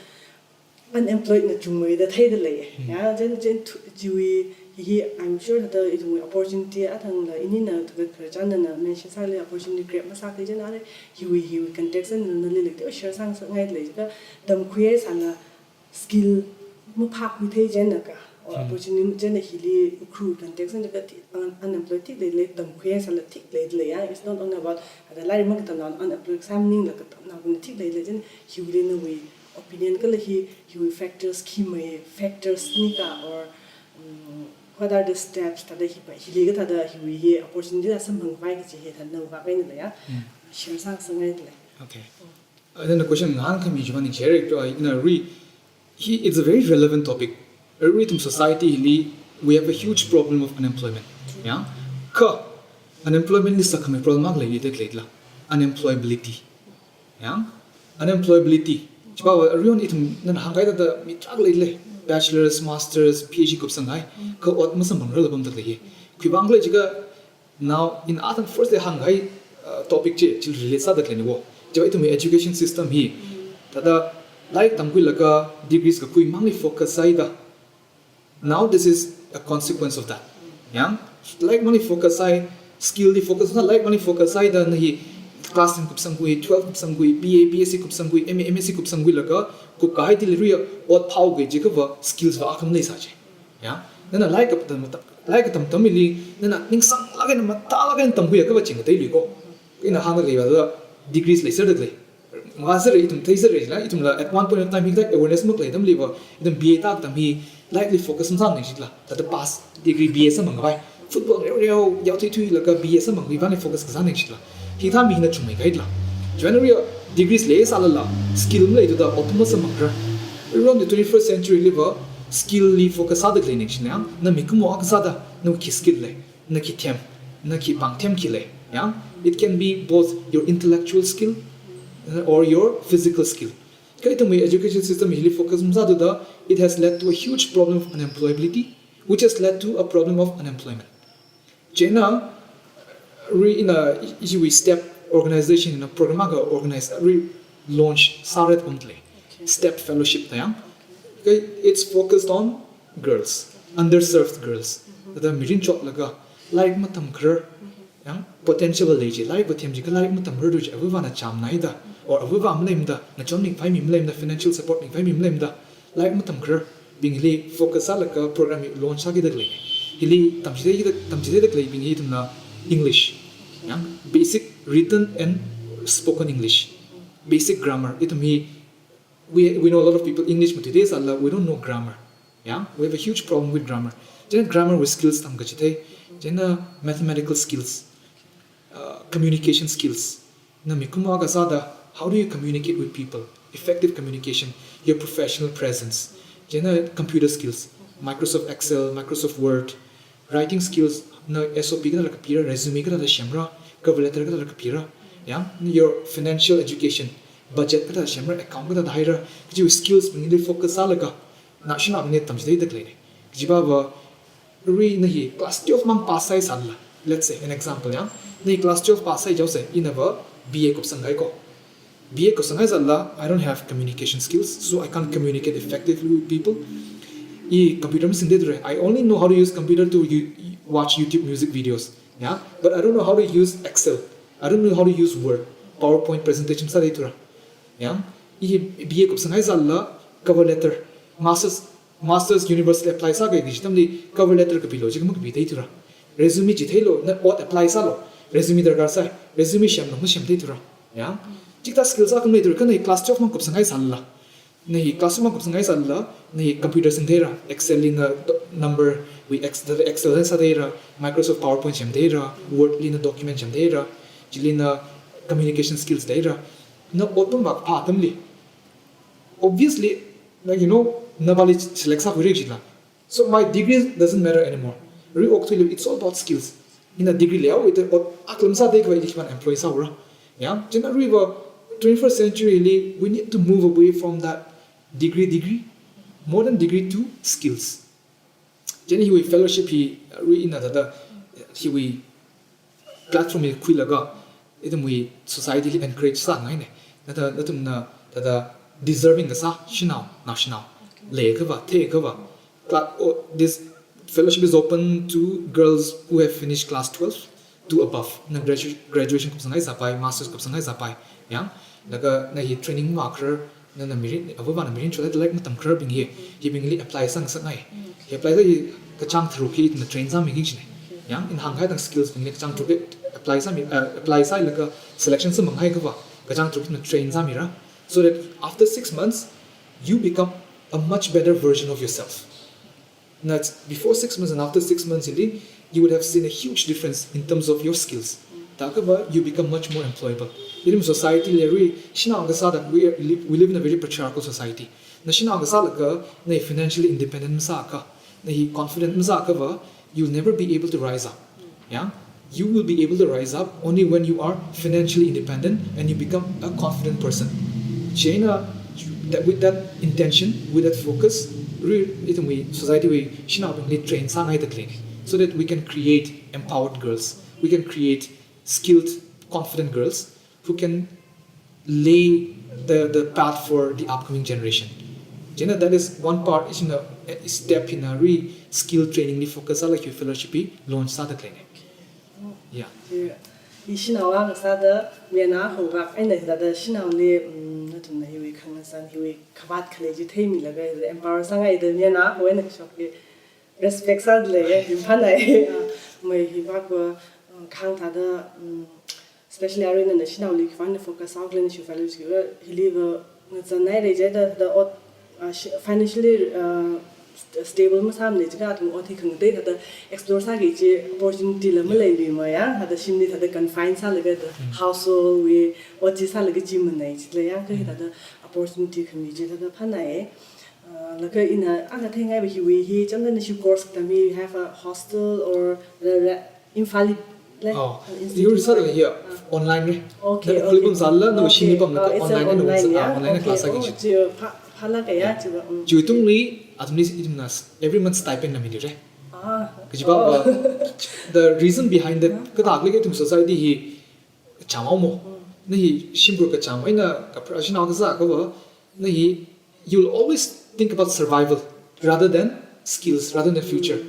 unemployed na chungmeida theida lei. Hmm. Ya, chieina, chieina thu-, chiwui hi, hi, I'm sure thāda ithumwui opportunity athangla inina thāda khararchan nana mention sāli opportunity grab masākhalei, chieina arui hiwui, hiwui context eina nali lei, te share sāngasakngaida lei, ka tamkhuihaisāla skill maphākhuithei chieina ka, or Hmm. opportunity chieina hili Ukhrul context eina ka thi-, un-, unemployed thik leilei, tamkhuihaisāla thik leida lei ya. It's not only about thāda lairik makatamna unemployed sā maningla katamnaobingna thik leilei, chieina hiwuili nawui opinion kala hi, hiwui factors khi mai, factors ni ka, or, um, what are the steps thāda hi pa, hili kathāda hiwui hi opportunity la samphangkhavai kaji hi thāda nawui vak einala ya. Hmm. Share sāngasakngaida lei. Okay. Uh, then the question ngahānkhami chi va ningshire, uh, ina arui, hi, it's a very relevant topic. Arui ithum society hili, we have a huge problem of unemployment. Ya? Kha, unemployment li sākhamei problem akha leida leila. Unemployability. Ya? Unemployability. Chi pa va arui on ithum nana hāngkahai thāda mi tarākha leilei. Bachelors, masters, PhD kupsanghai. Kha ot masamphangrarla pamda lei. Khuivang khala jiakha, now, ina athang first li hānghai, uh, topic chi, chili relate sāda leina wo. Chi va ithumwui education system hi, thāda lairik tamkhuilaga degrees kakhui mangli focus sāhaida. Now this is a consequence of that. Ya, lairik mangli focus sāhai, skill li focus sā, lairik mangli focus sāhaida na hi class ten kupsangkhui, twelve kupsangkhui, BA, BSc kupsangkhui, MA, MSc kupsangkhuilaga kupkahai thili arui ot phāhaoki jiakha va skills va akha maleisā chi. Ya, nana lairik katam, lairik katam atamli, nana ningsanglāk eina mathālāk eina tamkhuiakha va chingkateilui ko. Ina hāngda leiva thāda degrees leiserda lei. Mavāserra ithum theiserra la, ithumla at one point of time hi awareness makalei atamli va, ithum BA tākha atam hi lairik li focus masānganing shitla. Thāda pass, degree BA samphangkhavai. Football reo reo, yaothuithuilaga BA samphangkhavai vangli focus kasānganing shitla. Hithā mi hina chungmei kahaila. Chieina arui degrees leisālala, skill maleithuda ot masamphangrar. Around the twenty-first century li va, skill li focus sāda leining shina, na mikumo akha sāda, na khi skill lei, na khi them, na khi pāngthem khi lei. Ya? It can be both your intellectual skill, uh, or your physical skill. Kha ithumwui education system hili focus masāthuda, it has led to a huge problem of unemployability, which has led to a problem of unemployment. Chieina, arui ina, i-, ishiwui STEP organization na program akha organize, arui launch sāra pamda lei. Okay. STEP fellowship da ya. Okay, it's focused on girls, underserved girls. Mm-hmm. Thāda mirin choklaga, lairik matamkharar, Mm-hmm. ya, potential lei chi, lairik va them jiakha lairik matamkharar du chi, avāvana chāmnaida, or avāva maleimada, ngachonmi khavai mi maleimada, financial support mi khavai mi maleimada, lairik matamkhararbingli focus sālaga program hi launch sākida lei. Hili tamchitheida, tamchitheida khaleibing hi ithumna English, ya, basic written and spoken English, basic grammar. Ithum hi, we, we know a lot of people English mathuitheisālala, we don't know grammar. Ya, we have a huge problem with grammar. Chieina grammar wui skills tamkachithei, chieina mathematical skills, uh, communication skills. Na mikumo akha sāda, how do you communicate with people? Effective communication, your professional presence. Chieina computer skills, Microsoft Excel, Microsoft Word. Writing skills, na SOP kathāda kapira, resume kathāda semra, cover letter kathāda kapira. Ya, your financial education, budget kathāda semra, account kathāda haira, kaji skills bingli focus sālaga, naoshinaobingli tamchitheida leina. Kaji pa va, arui na hi class twelve mang pass sāhaisālala. Let's say, an example, ya. Na hi class twelve pass sāhai jihaosa, ina va BA kupsanghai ko. BA kupsanghaisālala, I don't have communication skills, so I can't communicate effectively with people. I computer masingdedalei. I only know how to use computer to you, watch YouTube music videos. Yeah, but I don't know how to use Excel. I don't know how to use Word, PowerPoint presentation sādeithura. Yeah, I BA kupsanghaisālala, cover letter, masters, masters university apply sāki kaji atamli cover letter kapilo, chi kama kapitheithura. Resume chitheilo, na ot apply sālo, resume darkar sai. Resume semla masemtheithura. Ya. Chikathā skills akha maleithura, kha na hi class twelve mang kupsanghai sālala, na hi class twelve mang kupsanghai sālala, na hi computer singtheira, Excel li na do-, number wui ex-, Excel sātheira, Microsoft PowerPoint semtheira, Word li na document semtheira, chili na communication skills theira. Na ot pamvākaphā atamli, obviously, like, you know, na Bali select sākhuira jila. So my degree doesn't matter anymore. Ri okathuili, it's all about skills. Ina degree leihaowa da ot akha lam sāda khavai ili khipāna employ sāhaora. Ya, chieina aruiva twenty-first century li, we need to move away from that degree, degree, modern degree to skills. Chieina hiwui fellowship hi, arui ina thāda, hiwui platform hi khuilaga, ithumwui society li encourage sāngaina. Thāda, nathumna thāda deserving kasā shanao, naoshinao, leiakhava, theiakhava, cla-, oh, this fellowship is open to girls who have finished class twelve to above. Na gradu-, graduation kupsanghai sāpai, masters kupsanghai sāpai, ya. Laga na hi training mavākharar, na, na mirin, avāvana mirin chotda lairik matamkhararbing hi, hibingli apply sāngasakngai. Hi apply sā hi kachāng tharuk hi na train sāmiki kajina. Ya, ina hāngkahai thāda skills bingli kachāng tharuk hi apply sāmi, uh, apply sālaga selection sāmangaiakhava, kachāng tharuk hi na train sāmira. So that after six months, you become a much better version of yourself. That's before six months and after six months, hili, you would have seen a huge difference in terms of your skills. Thākha va, you become much more employable. Ithum society li arui, shanao kasā thāda, we are, live, we live in a very patriarchal society. Na shanao kasālaga, na hi financially independent masāakha, na hi confident masāakha va, you'll never be able to rise up. Yeah? You will be able to rise up only when you are financially independent and you become a confident person. Chieina, that, with that intention, with that focus, ri, ithumwui society wui shanaobingli train sāngaida khalei, so that we can create empowered girls, we can create skilled, confident girls who can lay the, the path for the upcoming generation. Chieina that is one part, is in a, a step in a re skill training li focus sālaga hiwui fellowship hi launch sāda khaleina. Yeah. Chi, i shanao akha sāda, mi ana hongrak eina thāda shanaoli, mm, nathumna hiwui khangazan, hiwui khavāt khalei chi theimilaga, empower sāngaida mi ana ho eina kashok hi respect sāda leiya, ringphānai. Ah, mai hi vak va, uh, khang thāda, mm, especially arui nana shanaoli khipāna focus sāhaokhala na hiwui fellowship va, hili va ngazanhaira jida, thāda ot, uh, sh-, financially, uh, st-, stable masāmana jiakha athum ot hi khangatei thāda explore sāki kaji opportunity la maleiluimana ya, thāda shimli thāda confine sālaga thāda household wui ot chi sālaga chi manei jila ya, kha hi thāda opportunity khami chi thāda phānai. Uh, laga ina akha theingai va hiwui hi, chāmda na hiwui course katam hi, you have a hostel or the re-, Imphal li lei? Oh, institute you research here, online li. Okay, na okay. Khuipam sālala, na okay. Shimli pamlaga oh, it's online, online, online, yeah? Ah, online okay. Class oh, sāki kaji. Chi phā, phālāka ya, yeah. Chi va, mm. Chiwui tungli, athumli ithumna every month stipend na mira. Ah. Kaji va, oh. The reason behind that, kathā khalei ithum society hi, chāmhaowa. Na hi shimkhur kachām eina kaphā shanao kasā akhava, na hi, you'll always think about survival rather than skills, rather than future.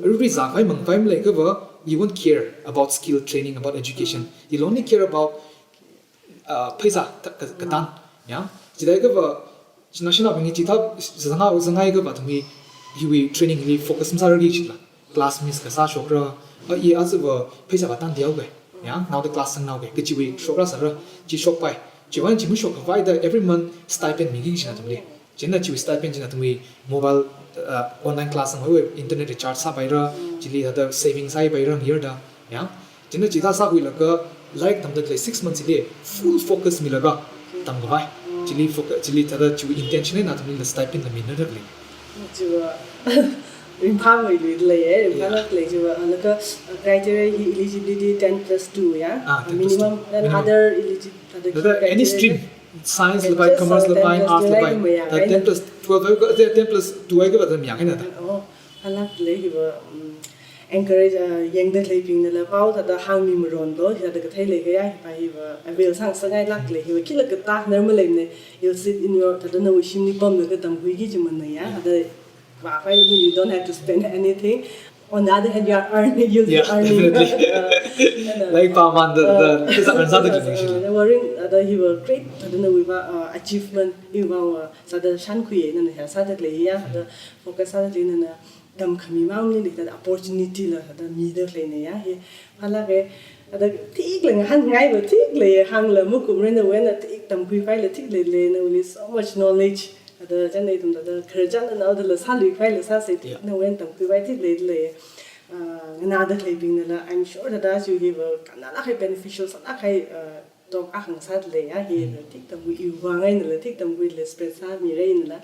Arui zākhavai mangkhavai maleiakhava, you won't care about skill training, about education. You'll only care about, uh, pheisā ta-, ka-, katang. Ya, chithākha va, China shanaobing hi chithā zanghaowa, zanghaiakhava athum hi, hiwui training li focus masārarki kajila. Class miss kasā shokra, a, i aja va pheisā vātangda haoga. Ya, naoda class sanghaoga, kachiwui shokra sāra, chi shokpai. Chiwui chi mashok khavai da every month stipend miki kajina athumli. Chieina chiwui stipend china athumwui mobile, uh, online class sanghaowa, internet recharge sāpaira, chili thāda saving sāpaira ngayarda. Ya. Chieina chithā sākhuilaga lairik tamda khalei six months li full focus milaga tamkhavai. Chili focu-, chili thāda chiwui intention eina athumlila stipend la minada khalei. Chiva ringphāmeilui lei, eh, ringphālāk lei chiva, ah, laga, ah, criteria hi eligibility ten plus two ya. Ah, ten plus two. Minimum, then minimum. Other eligi-, thāda thāda any criteria stream, science lapai, commerce lapai, arts lapai, thāda ten plus twelve, eh, ten plus two ai kava thāda mayāngaina da. Oh, phālāk lei hiva, mm, encourage, uh, yangda khaleibingnala pao thāda hāngmi maronlo, hithāda kathei leiya, hiva, hiva avail sāngasakngailāk lei, hiva khila kathā normal leimana, you'll sit in your, thāda nawui shimli pamlaga tamkhuiki kaji manei ya, thāda vākhavai you don't have to spend anything. On the other hand, you are earning, you'll be earning. Yeah, definitely. Uh, lairik pāmanda, uh, thāda, thāda, uh, worrying, thāda hiva great, thāda nawui va, uh, achievement, hiva va, thāda shānkhuiya, nana hi sāda khalei ya, thāda focus sāda khalei nana, tamkhami mang ni thāda opportunity la thāda mida khaleina ya hi. Phalāka, thāda thikla ngahānngai va thikla hāngla makumrei, nawui eina thik tamkhuipaila thik leilei, nawuili so much knowledge. Thāda chieina ithum thāda khararchan naodala sāluipaila sāsei thik, Yeah. nawui eina tamkhuipai thik leilei. Ah, nganāda khaleibingnala, I'm sure thāda chu hiva kannalāk kahai beneficial sālāk kahai, ah, talk akha ngasāda lei ya hi, Mm. thik tamkhui iwui vang einala, thik tamkhuila spread sāmireinala,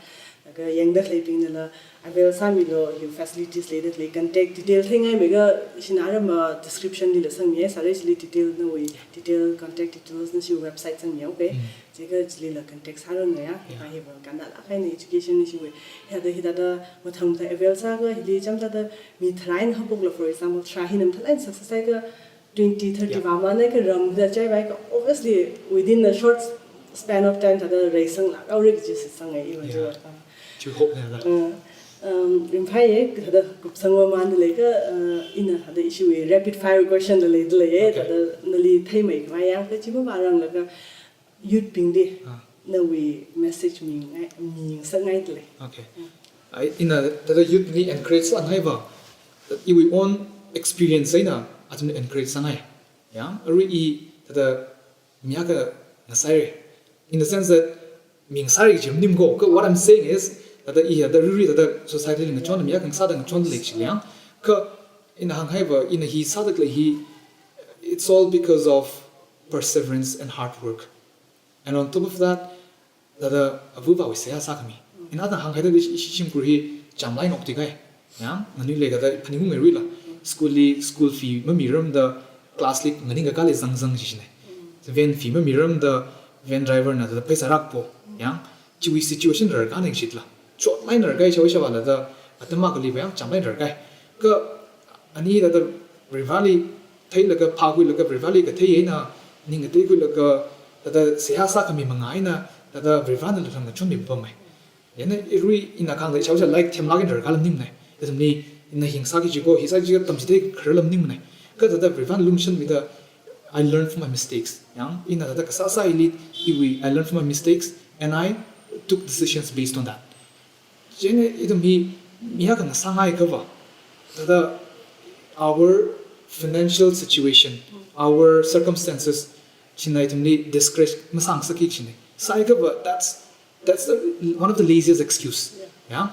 laga yangda khaleibingnala, avail sāmilu, hi facilities leida khalei contact detail theingaimeiakha, ishina aram, ah, description lila sangmi, sāra chili detail nawui, detail contact details nashi website sangmi, okay? Mm. Chiakha chilila contact sāranu ya, Yeah. hi va kannalāk kahaina education nashi wui. Hithāda hithāda mathang thā avail sāakha, hili chāmthāda mi tharā eina haophokla, for example, tharā hina mathālāk eina success sāakha, twenty, thirty Yeah. vāmana kha ramda chaipaikha, obviously, within a short span of time, thāda reisanglaga aurek jisangei iva Yeah. jiva. Chu hope na da. Uh, um, ringphāya, thāda kupsang vāmanda leiakha, uh, ina thāda ishiwui rapid fire question la leida leiya, Okay. thāda nali theimeikhavai ya, kha chi mavāranglaga youth bingli, Ah. nawui message mingai, mingasakngaida lei. Okay. Yeah. Ai, ina thāda youth li encourage sāngai va, iwui own experience eina athumli encourage sāngai. Ya, arui i thāda mi akha ngasāra. In the sense that mi ngasāra kaji maning ko, ka what I'm saying is, thāda i thāda riri thāda society li ngachon mi akha ngasāda ngachonda lei chili ya. Ka ina hānghai va, ina hi sāda khalei hi, it's all because of perseverance and hard work. And on top of that, thāda avāvawui seihā sākhami. Ina thāda hānghaida lei, ishi shimkhur hi chamlāk eina okthui kahai. Ya, nganuilakha thāda phaningung ngaruila. School li, school fee mamiramda, class li nganingkakāli zangzang jishina. Van fee mamiramda, van driver na thāda pheisā rākpo. Ya, chiwui situation rarkāna kajila. Chotlāk eina rarkahai, shaoshaola thāda, atam akhali va ya, chamlāk eina rarkahai. Ka ani thāda Varivarāli theilaga, phākhuilaga, Varivarāli kathei eina ning kateikhuilaga, thāda seihā sākhami manga eina, thāda Varivarāna luthang ngachonmi pamei. Chieina arui ina kahāngda shaosha like themlāk eina rarkāla maningmana. Ithumli ina hi ngasā kaji ko, hi sā kaji ko tamchithei khararla maningmana. Ka thāda Varivarāna lumashanmida, I learn from my mistakes. Ya, ina thāda kasā sāhaili, iwui, I learn from my mistakes and I took decisions based on that. Chieina ithum hi mi akha ngasāngaikha va, thāda our financial situation, our circumstances, china ithumli discourage masāngasakki kajina. Sāikha va, that's, that's the, one of the laziest excuse. Yeah. Ya.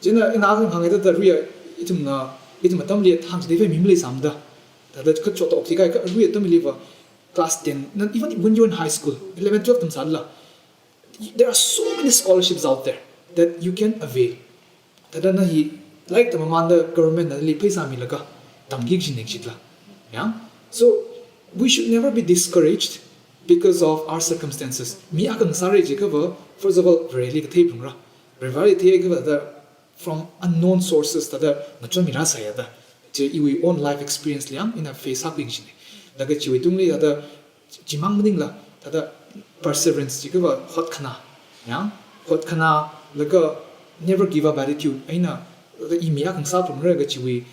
Chieina ina akha hāngngai thāda arui ithumna, ithum atamli hāngchithei mi maleisāmada, thāda kachot okthui kahai, ka arui atamli va, class ten, na, even when you're in high school, eleven, twelve tamsālala, there are so many scholarships out there that you can avail. Thāda na hi lairik tamamānda government nali pheisā milaga tamki kajina kajila. Ya. So we should never be discouraged because of our circumstances. Mi akha ngasāra jiakha va, first of all, Vareli kathei phalungra. Varivarāli theiakha va thāda from unknown sources thāda ngachonmi rāsāya da. Chi iwui own life experience li ya ina face sākhui kajina. Laga chiwui tungli thāda chimang maningla, thāda perseverance jiakha va hotkhana. Ya, hotkhana laga never give up attitude eina, thāda i mi akha ngasā phalungra kajiwui,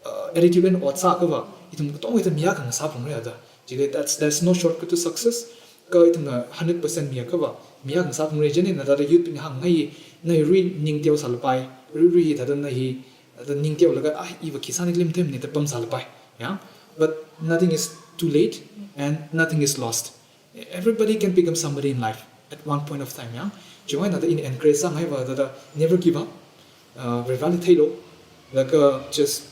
uh, attitude eina ot sāakha va, ithum katonga ithum mi akha ngasā phalungra da. Chili that's, there's no shortcut to success. Ka ithumna hundred percent miakha va, mi akha ngasā phalungra. Chieina thāda youth bing hāngngai, na hi arui ning teosālapai, arui arui hi thāda na hi, thāda ning teolaga, ah, iva khi sāni klim them ni da pamsālapai. Ya. But nothing is too late and nothing is lost. Everybody can become somebody in life at one point of time, ya. Chiwui eina thāda ina encourage sāngai va thāda never give up. Uh, Varivarāli theilo. Laga just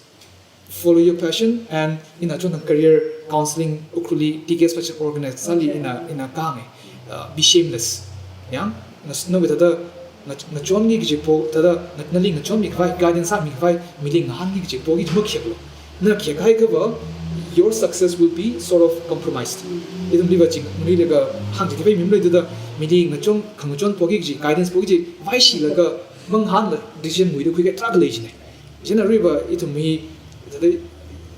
follow your passion and ina chon career counseling Ukhrulli T K S Passion organize sāli ina, ina kahāngngai. Uh, be shameless. Ya. Nas-, nawui thāda nga-, ngachonki kaji po, thāda nga-, nali ngachonmi khavai, guidance sāmi khavai, mili ngahānki kaji po, ki makheklo. Na khekhaikha va, your success will be sort of compromised. Ithumli va ching, mili laga hāngchithei mi maleida, mili ngachon, khangachon poki kaji, guidance poki kaji, vaishilaga, mangahānla decision nguida khuikahai tarākha lei jina. Chieina arui va, ithum hi, thāda,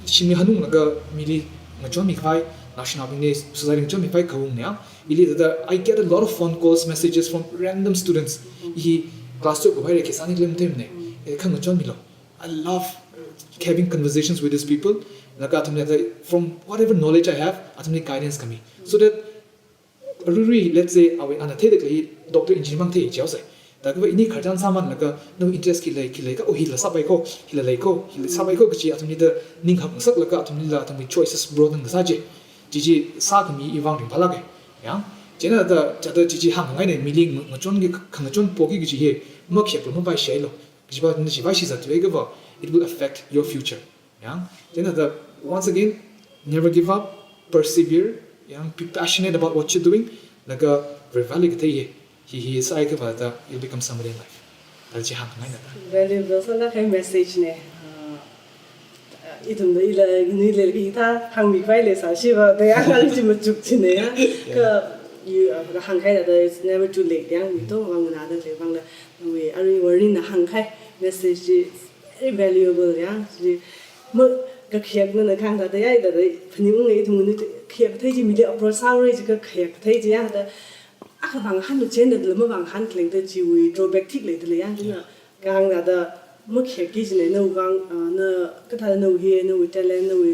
shimli hanunglaga, mili ngachonmi khavai, national bingli, society ngachonmi khavai khaung ne, ya. Ili thāda, I get a lot of phone calls, messages from random students. I hi class twelve kahaira, khi sāni klim them ne, eh, khangachonmilo. I love having conversations with these people. Laga athumli thāda, from whatever knowledge I have, athumli guidance khami. So that, arui arui, let's say, awui ana theida khalei hi doctor, engineer mang thei jihaosei. Thākha ini khararchan sāmanlaga nawui interest khi lei, khi lei kha, oh, hila sāpai ko, hila lei ko, hila sāpai ko kachi athumlida ning hapngasaklaga athumlila athumwui choices broaden kasā chi. Chi chi sākhami iwui vang ringphālāka. Yang, chieina thāda, thāda chi chi hāngngaina, mili nga-, ngachonki, khangachon poki kachi hi makhayaklu mapaishailu. Kajiva, nashi vaishi zathuiakha va, it will affect your future. Yang, chieina thāda, once again, never give up, persevere, yang, be passionate about what you're doing, laga Varivarāli kathei hi, hi, hi sāakha va thāda, you'll become somebody in life. Thāda chi hāngngaina thāda. Valuable sālāk kahai message na. Uh, ithumna ila, nuilila hithā hāngmikhavai leisāshiva, thāda ya kali chi machuk china ya. Yeah. Kha, you, uh, hāngkahai thāda, it's never too late, yang, mi athumwui vang nganāda khalei vangla, nawui arui varenna hāngkahai message chi very valuable, yang, chi, ma, kakhayak nana kahāng thāda ya, thāda, phaningunga ithum nganui khayak kathei chi mili approach sāra jiakha khayak kathei chi ya, thāda, akha vāngahānlu chieina thāda mavāngahān khaleng thāda chiwui drawback thik leidalei ya, chieina, yeah, kahāng thāda makhayakki kajina, nawui vang, uh, na, kathāda nawui hi, nawui talent, nawui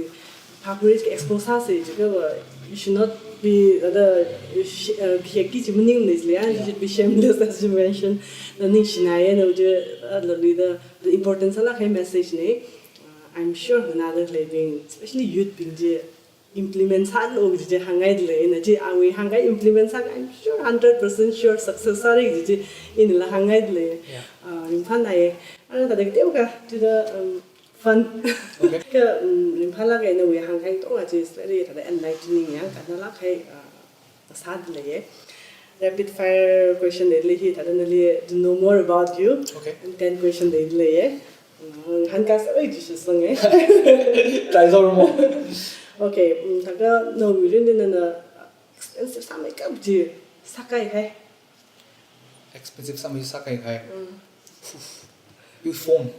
phākhuira chi expose sāsa jiakha va, you should not be, thāda, sh-, uh, khayakki kaji maningmana jilei ya, you, yeah, should be shameless, as you mentioned. Na ningshināya, nawui chi, uh, thāda leida, the important sālāk kahai message na. Uh, I'm sure nganāda khaleibing, especially youth bing chi, implement sālu kaji chi hāngngaidalei, ina chi awui hāngkahai implement sā, I'm sure, hundred percent sure success sāra kaji chi inala hāngngaidalei. Yeah. Ah, ringphānāya. Ara thāda kateokha, thāda, um, fun. Okay. Kha, um, ringphālāka, nawui hāngkahai katonga chi is very thāda enlightening, yang, kannalāk kahai, ah, sādalei ya. Rapid fire question leilei hi, thāda nali to know more about you. Okay. And ten question leilei ya. Mm, hāngkasā, oi, jisu sānge. Try sāra mo. Okay, mm, thākha nawui mirinli nana expensive sāmeikap chi sākaihai. Expensive sāmei sākaihai. Mm. Iwui phone.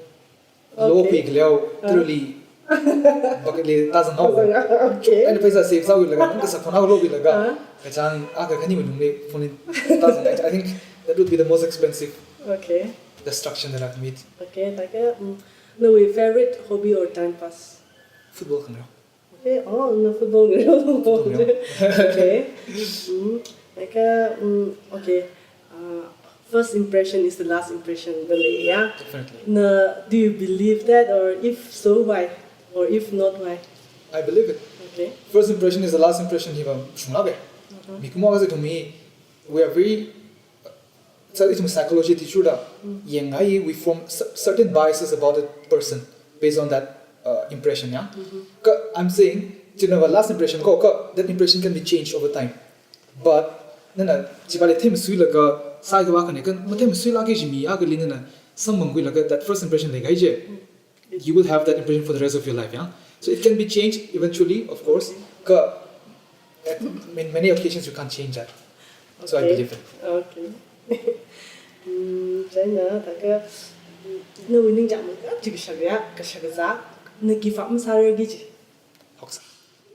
Okay. Lokhui khaleo, ah, truly. Bucket li tāzang haowa. Tāzang haowa, okay. Eina pheisā save sākhuilaga, nang kasā phone akha lokhuilaga. Ah. Kachāng akha khani maningmei phone li tāzang haowa. I think that would be the most expensive, okay, destruction that I've made. Okay, thākha, mm, nawui favorite hobby or time pass? Football khangareo. Okay, oh, na football ngareo. Football ngareo. Okay. Mm, thākha, mm, okay. Uh, first impression is the last impression, dalei ya. Definitely. Na, do you believe that, or if so, why? Or if not, why? I believe it. Okay. First impression is the last impression hiva shunglāka. Mm-hmm. Mikumo akha sāda ithum hi, we are very, so ithum psychology teacher da, mm, yangngai, we form cer-, certain biases about a person based on that, uh, impression, ya. Mm-hmm. Kha, I'm saying, china va last impression ko, kha, that impression can be changed over time. But, nana, chiva lei themsuilaga, sākhavā khani, kha, mathemsuilāka kaji mi akhali nana samphangkhuilaga, that first impression leikahai chi, mm, you will have that impression for the rest of your life, ya. So it can be changed eventually, of course. Kha, in many occasions you can't change that. So I, okay, believe it. Okay. Mm, chieina, thākha, mm, nawui ningchāngmeikap chi kashak ya, kashak kazā, na give up masārarki kaji. Hoksā.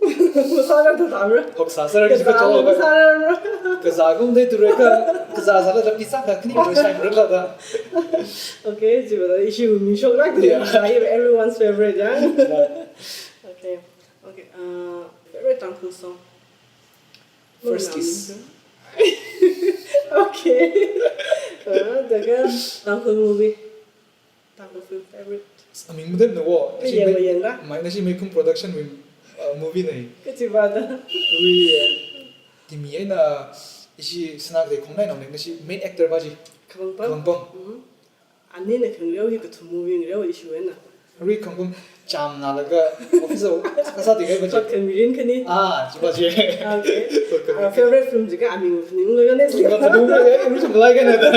Masārar thāda mara. Hoksā sārar kaji. Kazā kachi masārarmara. Kazā kum dei tura kha, kazā sālala pisa kha khani kha shai mara thāda. Okay, chiva thāda issue mi shoklāk thāda. Yeah. Everyone's favorite, ya. Yeah. Okay. Okay, uh, favorite Tangkhul song? First Kiss. Okay. Uh, thākha Tangkhul movie. Tangkhul film favorite. Aming mathemna wo. Nashi, yangla, yangla. Mai, nashi Meikhum Production wui, uh, movie na. Kachiva thāda? Ui, eh, timi eina ishi Sanakeithei Khongnainaona, nashi main actor va chi. Khangbam. Khangbam. Mm-hmm. Anina khangareo hi kathum movie ngareo issue na. Arui Khangbam chāmnālaga office kasā tingkahai va chi. Khot khamirin khani. Ah, chiva chi. Okay. Khot khamirin. Ah, favorite film jiakha aming phaninglo, honestly. Khot khamirin, eh, arui chumlai kana da.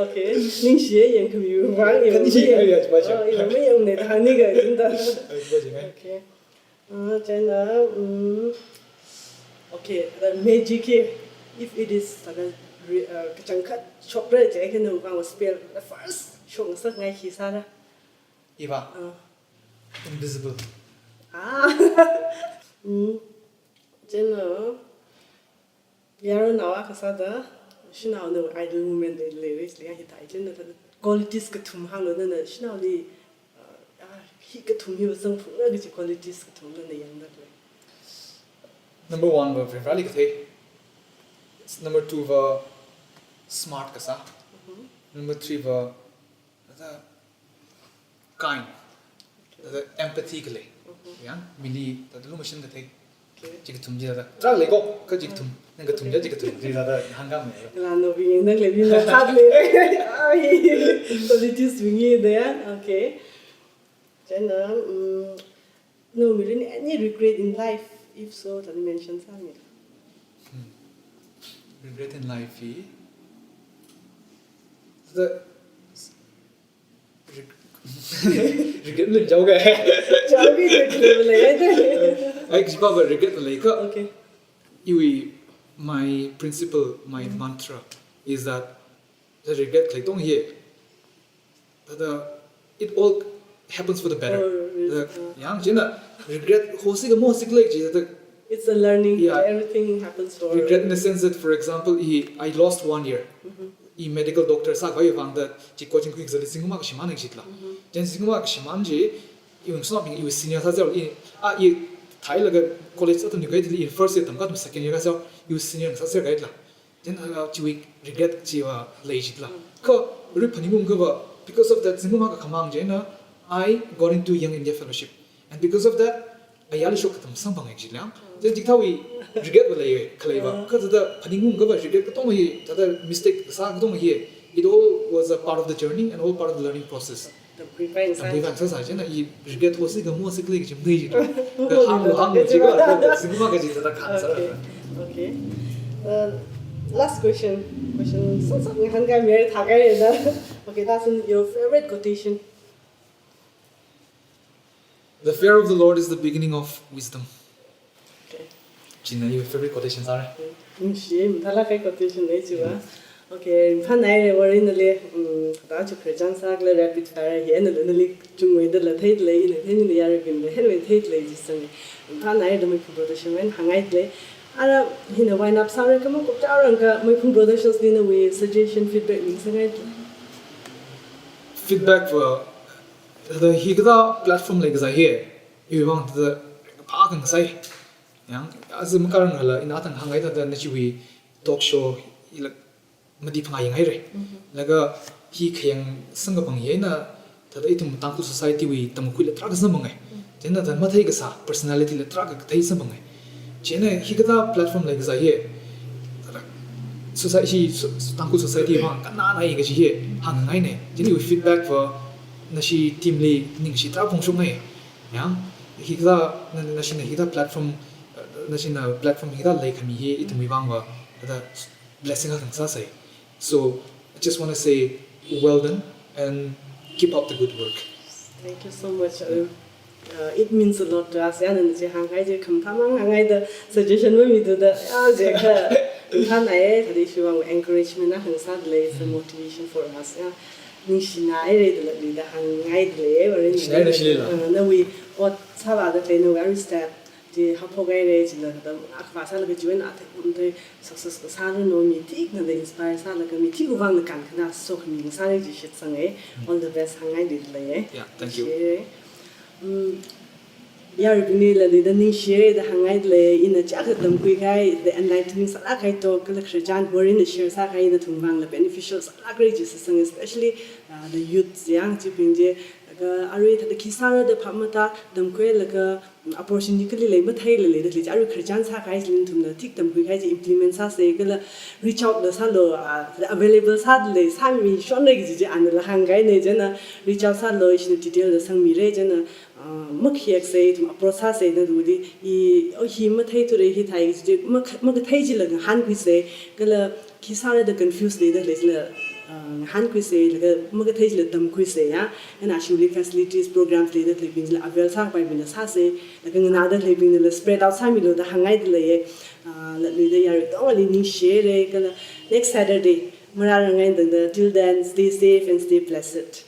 Okay. Ningshiya, yangkhamiwui vang, khani yangmi, ya, chiva chi. Oh, yangmi, yangmi da, hāngni ka, jinda. Ah, chiva chi, eh. Okay. Uh, chieina, mm, okay, the magic hi, if it is, uh, re-, uh, kachangkhat shokra jiakha nawui vang spell, the first shokngasakngai hi sāra. Iva. Uh. Invisible. Ah. Mm. Chieina, yaronao akha sāda, shanao nawui idol moment leilei, leilei, hithāda, chieina thāda qualities kathum hānglu, nana shanaoli, uh, ah, hi kathum hi vāzangphungra kaji qualities kathum nana yangda khalei. Number one va Varivarāli kathei. Number two va smart kasā. Mm-hmm. Number three va, thāda kind, thāda empathy khalei. Yang, mili, thāda lumashan kathei. Okay. Chikathum chi thāda. Tarākha leiko, kha chikathum, nang kathum chi chikathum chi thāda hāngkhamei. Ngalānaobing, nang leibing na thāda lei. Ai, qualities bing hi da ya. Okay. Chieina, mm, no, Mirin, any regret in life? If so, thāda mention sāmi. Hmm. Regret in life hi. The reg-, regret lun jaoga. Jaoga, regret lei, ai, thāda. Ai, kajipa va regret leikha. Okay. Iwui, my principle, my mantra is that the regret khalei katonga hi, thāda, it all happens for the better. Oh, really? Thāda, ah, yang, chieina, regret hosi kha mahosi khalei chi, thāda, it's a learning. Yeah. Everything happens for regret in the sense that, for example, I, I lost one year. Mm-hmm. I medical doctor sākhavai vang thāda, chi coaching khuikazat zingkum akha shimān kajila. Mm-hmm. Chieina zingkum akha shimān chi, iwui ngasotnaobing, iwui senior sāzao, i, a, i theilaga college atam ni kai thili, i first year tamkha atam second year kazao, iwui senior sāser kahaila. Then, uh, chiwui regret chiva lei jitla. Mm. Kha, ri phaningungkha va, because of that, zingkum akha khamang chieina, I got into Young India Fellowship. And because of that, ayarli shok katam samphang jitla. Mm. Then chikathāwui regret va lei, khalei va. Mm. Kha thāda phaningungkha va regret katonga hi, thāda mistake kasā katonga hi, it all was a part of the journey and all part of the learning process. Tamkhuipai sā. Tamkhuipai sāsā chieina, i regret hosi kha mahosi khalei kaji mathei jitla. Kha hānglu hānglu jiakha, zingkum akha kaji thāda khan sā. Okay. Okay. Uh, last question. Question sāsā ngahānkhamei thākahai da. Okay, that's your favorite quotation. The fear of the Lord is the beginning of wisdom. Okay. China your favorite quotation sāra? Ningshi, mathālāk kahai quotation nei chiva. Yeah. Okay, ringphānaire Varena le, mm, thāda chu Christian sākhala rapid fire hi, eina le nali chungmeida la theida lei, ina theida lei, yaruibingna henwui theida lei jisang. Ringphānaire da maiphung protection wui eina hāngngaida lei. Ara hina wind up sāra kha makup chao rang kha maiphung protection li nawui suggestion, feedback ningsāngaida lei. Feedback va, thāda hikathā platform leikazā hi, iwui vang thāda phākhangasai. Yang, aja makarang hala, ina athang hāngngai thāda nachiwui talk show, ila mati phangā yanghaira. Mhm. Laga hi khayang samkaphang hi eina, thāda ithum Tangkhul society wui tamkhuila tarākha samphangai. Mm. Chieina thāda mathei kasā, personality la tarākha kathei samphangai. Chieina hikathā platform leikazā hi, thāda society, so-, Tangkhul society vang kannanai kaji hi hāngngaina. Chieina iwui feedback va nashi team li ningshi tarākha phongshokngai. Yang, hikathā, na, nashina hikathā platform, uh, nashina platform hikathā leikhami hi ithumwui vang va, thāda blessing akha ngasāsai. So, I just wanna say, well done and keep up the good work. Thank you so much, Arun. Uh, it means a lot to us. Ya, nana chi hāngkahai chi khamathā mang hāngngaida suggestion mamida thāda, ya, jiakha, ringphānai, thāda ishi vang encouragement akha ngasāda lei, it's a motivation for us. Ya, ningshinaire da la lida hāngngaida lei, Varena. Ningshinaire da shilila. Uh, nawui ot sāvāda lei, nawui every step chi haophokhaira, chila thāda akhava sālaga chiwui eina athei kum thei success kasā ranu, mi thikna da inspire sālaga mi thikwui vang na kankhanā sokhami ngasāra ji shitsanga. All the best hāngngaida lei. Yeah, thank you. Share. Mm, yaruibingli la lida ningshire da hāngngaida lei, ina chiyākha tamkhuikahai, the enlightening sālāk kahai talk, kala Christian Varena share sākahai nathum vang la beneficial sālākra ji shitsanga, especially, uh, the youths, yang, chibing chi, laga arui thāda khi sāra da phap mathā, tamkhuilaga, mm, opportunity kali lei matheila leida khalei chi, arui Christian sākahai chili nathumna thik tamkhuikahai chi implement sāsa, kala reach out la sālu, ah, available sāda lei, sāmishonra kaji chi anala hāngkahaina, chieina reach out sālu, ishina detail la sangmira, chieina, ah, makhiaksa, ithum approach sāsa, nathumli, i, oh, hi matheithura, hithai kaji chi, mak-, makathei chila ngahānkhuisa, kala khi sāra da confuse leida khalei chila, ah, ngahānkhuisa, laga makathei chila tamkhuisa, ya. Eina ashili facilities, programs leida khaleibing chila avail sākapaibingla sāsa, laga nganāda khaleibingnala spread out sāmilu da hāngngaida lei. Ah, la lida yarui katongali ningshire, kala next Saturday marārangngai tangda, till then, stay safe and stay blessed.